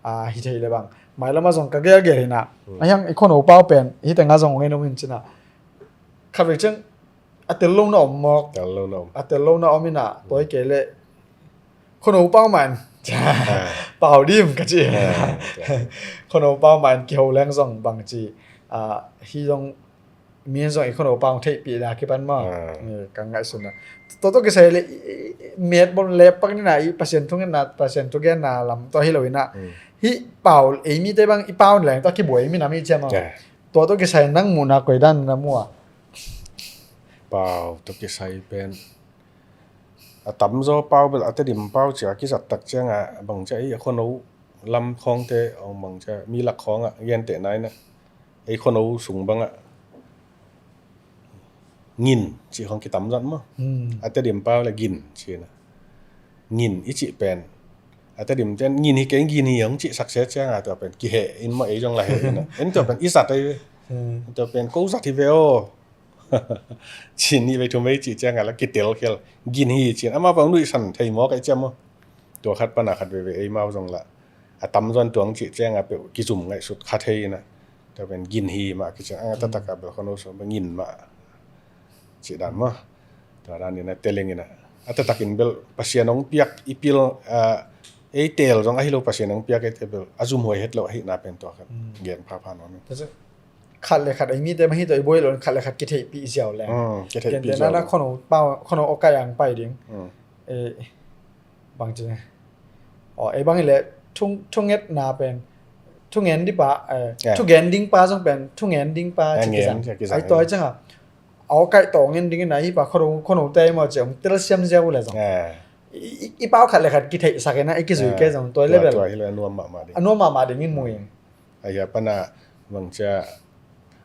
hi thei le bang mailama zong ka gelgel hihna. A hiang i khono pau pen hi tenga zong ngei nom hin cina. Khat vei ciang a tel lo na om mawk. A tel lo na om ina toi kei le khono pau man pau dim ka ci. Khono pau man kiho leng zong bang ci hi zong mi zong i khono pau theihpih na kipan maw. Ka ngaihsun na toto kisai le met bom le pak nina i Pasian thungetna Pasian thugenna lam tua hi lo ina. Hi pau ei mite bang i pau leng tua kibuai mi nam i ciam maw. Toto kisai nang muhna koi dan na mua. Pau to kisai pen a tamzaw pau bel a Tedim pau cia kizat tak cianga bang cia i a khono lam khawngte ong bang cia mi lak khawngah gentehna ina ei khono sung bangah ngin cih khawng kitamzat maw. A Tedim pau le gin cina ngin i cih pen a Tedim ten ngin hi kei gin hi hong cih sakse cianga tua pen kiheh in maw ei zong la heh ina en tua pen i zat ei ve. Tua pen ko zat hi ve aw. Cin nih vei thum vei cih cianga la kitel khel gin hi cin ama vang nuihsan thei maw kaih ciam maw. Tua khat pana khat veve ei mau zong la a tamzuan tuang cih cianga peuh kizum ngaihsut kha thei ina. Tua pen gin hi mah kician anga tataka bel khono so ngin mah cih dan maw. Tua dan ina teleng ina a tatakin bel Pasian ong piak i pil ei tel zong ahi lo Pasian ong piak ei te bel a zum huai het lo ahi na pen tua khat gen phapha nawn. Khat le khat ei mite mah hi tawh i buai lo khat le khat kitheihpih ziau leng. Kente nana khono pau khono awkai ang pai ding. Bang ci ne aw ei bang hileh thungetna pen thungen dipa thungen ding pa zong pen thungen ding pa ci kizang ai tawi canga awkai tawh ngen ding ina hi pa khono khono te maw ci ong telsiam ziau le zong i pau khat le khat kitheihsak ina i kizui ke zong tawi le bel a nuam mahmah ding in mu in. Ahi a pana bangcia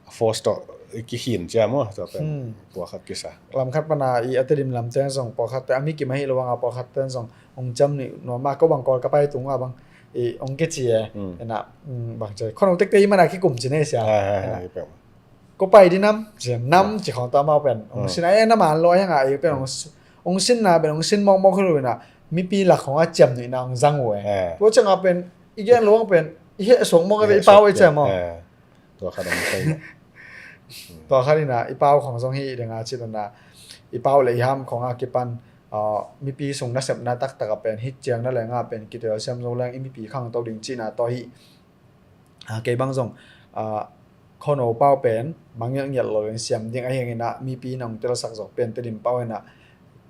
a force tawh i kikhin cia maw tua pen pua khat kisa. Lam khat pana i a Tedim lam teng zong pua khat te a mi kim ahi lo anga pua khat ten zong ong cam nih nuam a ko bang kawl ka pai tung a bang i ong kici e. Ena bangcia khonong tekte i mana kikum ci nei sia. Ko pai di nam ci nam ci khong ta mau pen ong sin a e na man lo a hiang a i pen ong sinna pen ong sin mawkmawk hi lo ina mipi lak khong a ciam nih na ong zang uh e. Tua ciang a pen i gen lo ang pen i heh suak mawk a ve i pau e ciam aw. Tua khat om sai. Tua khat in ah i pau khong zong hi ding a, ci dan a i pau le i ham khong a kipan, ah, mipi sung nasepna taktak a pen hih ciang na leng a pen kitual siam zo leng i mipi khangto ding cihna tawh hi. Ah, kei bang zong, ah, khuano pau pen mangngilh ngiat lo in siam ding ahi hangin ah mipi in hong telsak zong pen Tedim pau in ah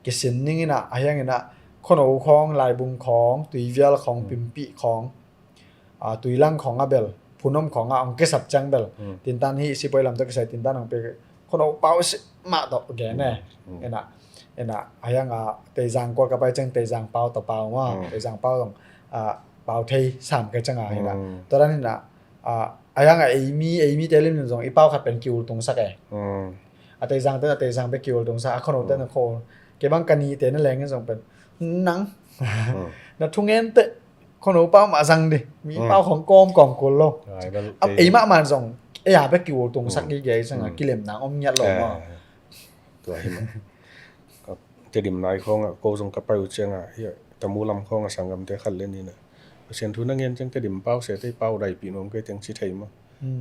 kisin ning in ah, ahi hangin ah khuano khong, laibung khong, tuivial khong, pimpih khong, ah, tuilang khong a bel, phunom khong a hong kisap ciang bel, tintan hi sipuai lam tawh kisai tintan hong pe, khuano pau si mah tawh gen e. Ena, ena, ahi hang a Teizang kual ka pai ciang Teizang pau tawh pau maw, Teizang pau zong, ah, pau thei sam kai ciang a ena. Tua dan ena, ah, ahi hang a eimi, eimi te lim zong i pau khat pen kiul tungsak e. A Teizang ten a Teizang pe kiul tungsak, a khuano ten a khuano. Kei bang ka ni te na leng zong pen nang na thungen te khuano pau mah zang di. Mi pau khong kawm kawm kul lo. Ei mah man zong ei a pe kiul tungsak gige ciang a kilem nang om ngiat lo maw. Tua hi mah. Tedim nai khong a ko zong ka pai uh ciang a, hi a, Tamu lam khong a sanggamte khat le nih na, Pasian thu na ngen ciang Tedim pau se te pau daipih nuam kei teng ci thei maw.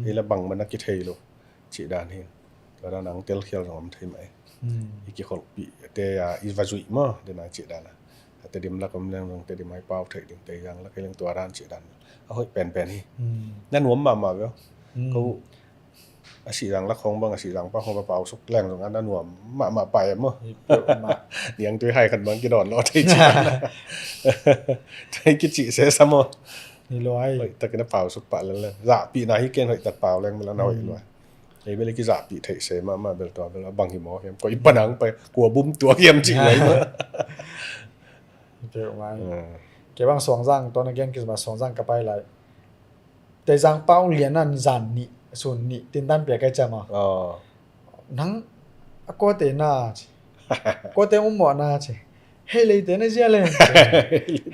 Ei la bang man a kithei lo. Cih dan hi. Tua dan ang telkhial zong om thei mah e. I kikholhpih te a i va zuih maw, den a cih dan a. A Tedim lak om leng zong Tedim ai pau thei ding, Teizang lak hi leng tua dan cih dan. A hoih penpen hi. Na nuam mahmah ve. Ko a Sihzang lak khong bang, a Sihzang pau khong bang pau suk leng zong a na nuam mahmah pai maw. Niangtui hai khat bang kidawn lo thei cih dan a. Thei kicih se sa maw. Hoih takin a pau suk pah lel leng. Zahpihna hi ken hoih tak pau leng mel a na hoih lua. Ei bel i kizahpih theih se mahmah bel tua bel a bang hi maw hiam, koi panang pai kua bum tuak hiam cih lai mah. Kei bang Suangzang, tuan again Christmas Suangzang ka pai lai. Teizang pau lian an zan nih, sun nih, tintan pia kai ciam a. Nang a kuate na ci. Kuate um mawh na ci. Hei lei te na zia le.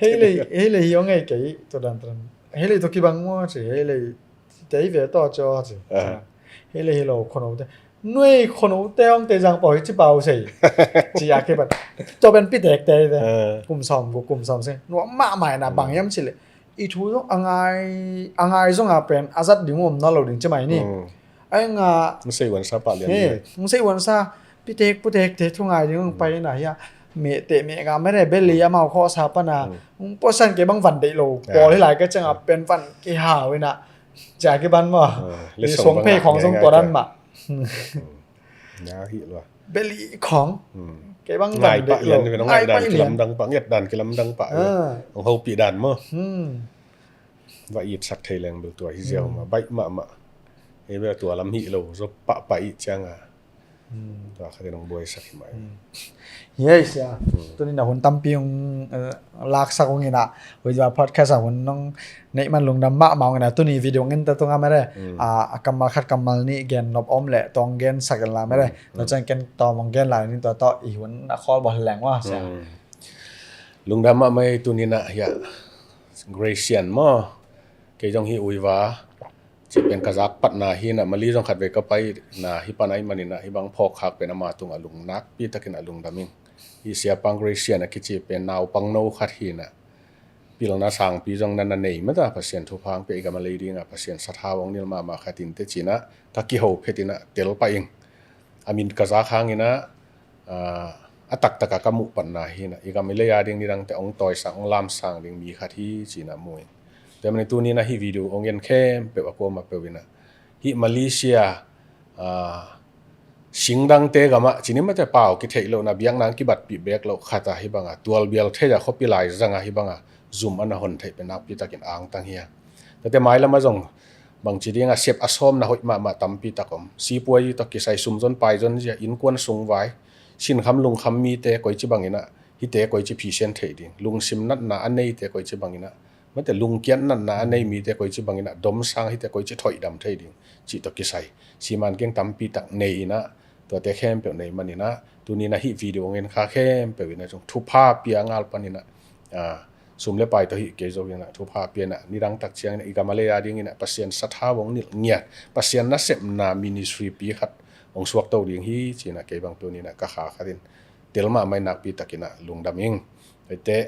Hei lei, hei lei hi ong ei kei, tudan tudan. Hei lei to kibang maw ci, hei lei Tei ve tawh ci aw ci. Hi le hi lo khuano te. Nuai khuano te hong Teizang pau hi ci pau sei. Ci a kibat. Tua pen pitek te hi ve. Kum sawm gu kum sawm sei. Nuam mahmah na bang hiam ci le. I thu zong a ngai, a ngai zong a pen a zat ding om na lo ding ci mai ni. Ai nga. Hong sei uansa pah lian ni. Hong sei uansa. Pitek putek te thu ngai ding hong pai na hi a. Meh te meh nga meh re beli amau khawh sa pan a. Hong puasan kei bang van deih lo. Pawl hi lai ka ciang a pen van kei hau hi na. Cia kiban maw. Suang phei khong zong tua dan mah. Beli khong. Kei bang ngai pah lian ve, ngai pah lian, kilamdang pah, nget dan kilamdang pah. Hong hopih dan maw. Va itsak thei leng bel tua hi ziau mah, baih mahmah. Hei bel tua lam hih lo zaw pahpah ih ciang a. Tua khatin hong buaisak hi mah. Yes, ya. Tuni na hun tampi hong, eh, laksak hong hi na. Huiza podcast a hun nong neih man lungdam mahmah hong hi na. Tuni video hong en ta tung a meh re. A, a kammal khat kammal nih gen nop om leh tawng gensak in la meh re. Tua ciang ken tawm hong gen lai ning tua tawh i hun a khawl bawl leng ua sia. Lungdam mahmah ei tuni na hi a. Gracian maw. Kei zong hi Uiva. Cih pen ka zak patna hi na, Mali zong khatvei ka paina hi pan ahih manin ah, hih bang phawk khak pen ama tungah lung nakpi takin a lungdam ing. Hih Sia Pang Gracian a kici pen naupangno khat hi na, pilna sangpi zong na na nei mata, Pasian thupha hong pia, i gam a lei dingah Pasian sathau hong nilh mahmah khat in teh ci na, ka kiho phet in ah tel pah ing. A min ka zak hangin ah, ah, a taktak a ka muh patna hi na, i gam i lei a ding nidangte hong tawisang, hong lamsang ding mi khat hi ci na mu ing. Tua manin tuni na hih video hong en khempeuh a kuamah peuh in ah, hih Malaysia, ah, singdangte gamah ci ni mate, pau kitheih lohna, biakna hong kibatpih beek loh khat a hih banga tualbial thei a khuapi lai zanga hih banga zum a na hon theih pen nakpi takin angtang hi a. Tuate mailam a zong bangci dinga sep a sawm na hoih mahmah tampi tak om. Sipuai tawh kisai, sumzon paizon zia, innkuan sungvai, sinkham lungkham mite koici bangin ah hihte koici phisen theih ding, lungsim natna a neite koici bangin ah, mate, lungkiat natna a nei mite koici bangin ah domsang, hihte koici thoihdam thei ding cih tawh kisai siman keng tampi tak nei in ah, tuate khempeuh nei manin ah, tuni na hih video ngen kha khempeuh in ah zong thupha pia ngal panin ah, ah, sum le pai tawh hih kei zo in ah, thupha pia in ah, nidang tak ciangin ah i gam a lei a dingin ah Pasian sathau hong nilh ngiat, Pasian nasepna ministry pi khat hong suakto ding hi ci in ah, kei bang tuni na ka kha khatin tel mahmah in nakpi takin ah lungdam ing. Eite,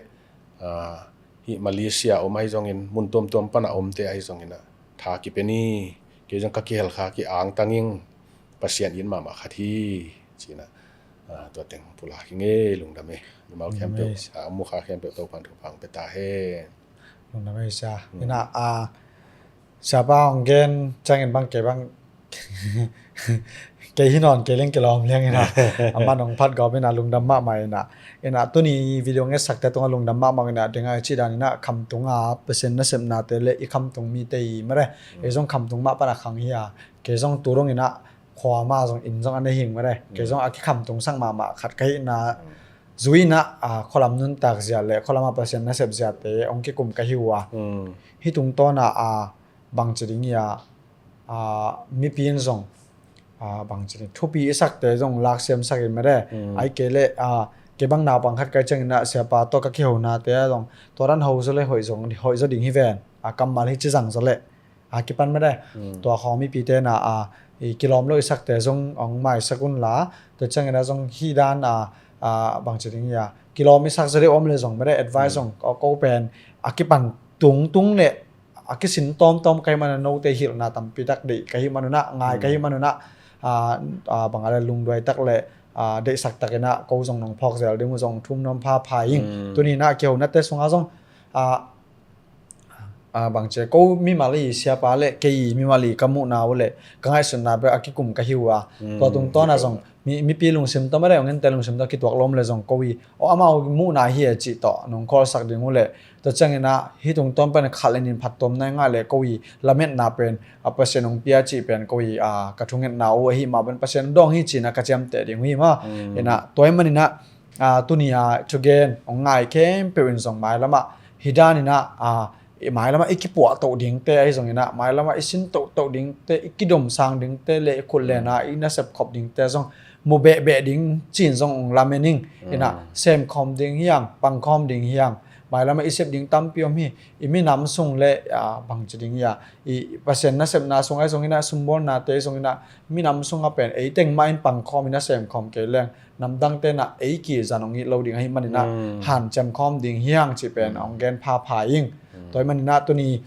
ah, hih Malaysia om ahi zongin, mun tuamtuam pana omte ahi zongin ah tha kipia ni. Kei zong ka kihel kha ki angtang ing. Pasian it mahmah khat hi. Cina, ah, tua teng pulak hi ngei. Lungdam e. Mimal khempeuh, ah, mukha khempeuh Topan thupha pia ta hen. Lungdam e sia. Ina, ah, siapa hong gen ciangin bang kei bang kei hi nawn kei leng kilawm liang ina. Amah nong phat gawp ina lungdam mahmah ina. Ina tuni video ngetsakte tungah lungdam mahmah ina, ding a i cih dan ina khamtung a Pasian nasepnate le i khamtung mite i mare. Ei zong khamtung mah pana khang hi a. Kei zong tu dong ina khua mah zong inn zong a nei hing mare. Kei zong a kikhamtung sak mahmah khat ka hihna zui ina, ah, khualam nuntak zia le khualam a Pasian nasep ziate hong kikum ka hi uh a. Hih tungtawn a, ah, bangci ding hi a, ah, mipi in zong, ah, bangci ding thupi i sakte zong laksiam sak in mare. Ai kei le, ah, kei bang naupang khat kai ciangin ah siapa tawh ka kihonate ah zong tua dan ho zaw le hoih zong, hoih zaw ding hi ven. Ah, kammal hi ci zang zaw le. Ah, kipan mare. Tua khawng mipite na, ah, i kilawm lo i sakte zong hong maisak un la. Tua ciangin ah zong hi dan, ah, ah, bangci ding hi a. Kilawm i sak zaw deuh om le zong mare advice zong ko, ko pen. Ah, kipan tungtung le a kisin tawmtawm ka hih manin note hilhna tampi tak deih ka hih manin ah, ngai ka hih manin ah, ah, ah, bang a le lungduai tak le, ah, deihsak takin ah ko zong nong phawk zel ding uh zong thum nuam phapha ing. Tuni in ah kihonate sungah zong, ah, ah, bangci ko mimal i siapa le kei mimal i ka muhna uh le ka ngaihsutna bek a kikum ka hi uh a. Tua tungtawn ah zong mi, mipi lungsim tawh mare hong ente lungsim tawh kituak lawm le zong ko i aw amau muhna hi e cih tawh nong khawlsak ding uh le. Tua ciangin ah hih tungtawn pen khat le nin phattuamna i ngah le ko i lametna pen, ah, Pasian hong pia cih pen ko i, ah, ka thungetna uh ahi mah pen Pasian dawng hi cih na ka ciamteh ding uh hi mah. Ina tua ahih manin ah, ah, tuni a thugen hong ngai khempeuh in zong mailam ah hi dan in ah, ah, i mailam ah i kipuah toh dingte ahi zongin ah mailam ah i sin tohtoh dingte, i kidomsang dingte le i khutlenna i nasep khop dingte zong mu behbeh ding cin zong hong lamen ing. Ina semkhawm ding hiang, pangkhawm ding hiang. Mailam ah i sep ding tampi om hi. I minam sung le, ah, bangci ding hi a, i Pasian nasepna sung ahi zongin ah, sumbawlnate ahi zongin ah, minam sungah pen ei teng mah in pangkhawm in ah semkhawm kei leng namdangte na ei kizan hong it lo ding ahi manin ah hanciam khawm ding hiang cih pen hong gen phapha ing. Tua ahih manin ah tuni,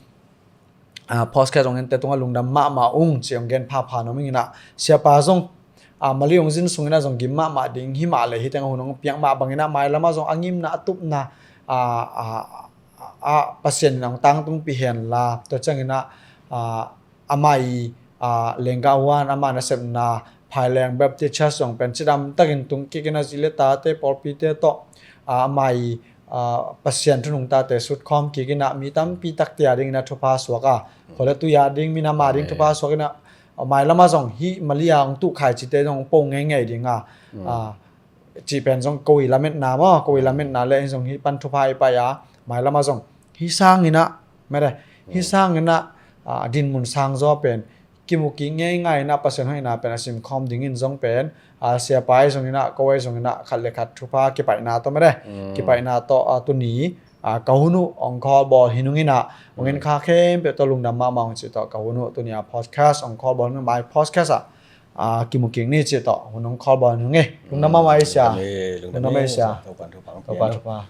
ah, podcast hong ente tungah lungdam mahmah ung cih hong gen phapha nuam ing ina. Siapa zong, ah, Mali hong zin sungin ah zong gim mahmah ding hi mah le hih teng a hun hong piak mah bangin ah mailam ah zong a ngimna a tupna, ah, ah, ah, Pasian in hong tangtungpih hen la. Tua ciangin ah, ah, amah i, ah, lenggah huan amah nasepna Phaileng Baptist Church zong pen cidam takin tung kik in ah zi le tate pawlpite tawh, ah, amah i, ah, Pasian thunung tate sutkhawm kik in ah mi tampi takte a ding in ah thupha suak a. Khua le tui a ding, minam a ding thupha suak in ah, ah, mailam ah zong hih Mali a hong tuh khaici te zong po ngeingei ding a. Ah, cih pen zong ko i lametna maw, ko i lametna le zong hih pan thupha i pai a, mailam ah zong hih sang in ah, mare, hih sang in ah, ah, dinmun sang zaw pen kimu kik ngeingai in ah Pasian hoihna pen a simkhawm dingin zong pen, ah, siapa ahi zongin ah, ko ahi zongin ah khat le khat thupha kipaihna tawh mare, kipaihna tawh, ah, tuni, ah, ka hun uh hong khawlbawl hi nung in ah, hong en kha khempeuh tawh lungdam mahmah ung cih tawh ka hun uh tuni a podcast hong khawlbawl hi nung, my podcast ah, ah, kimu kik ni cih tawh hun hong khawlbawl hi nung e. Lungdam mahmah ei sia. Lungdam ei sia. Topan thupha.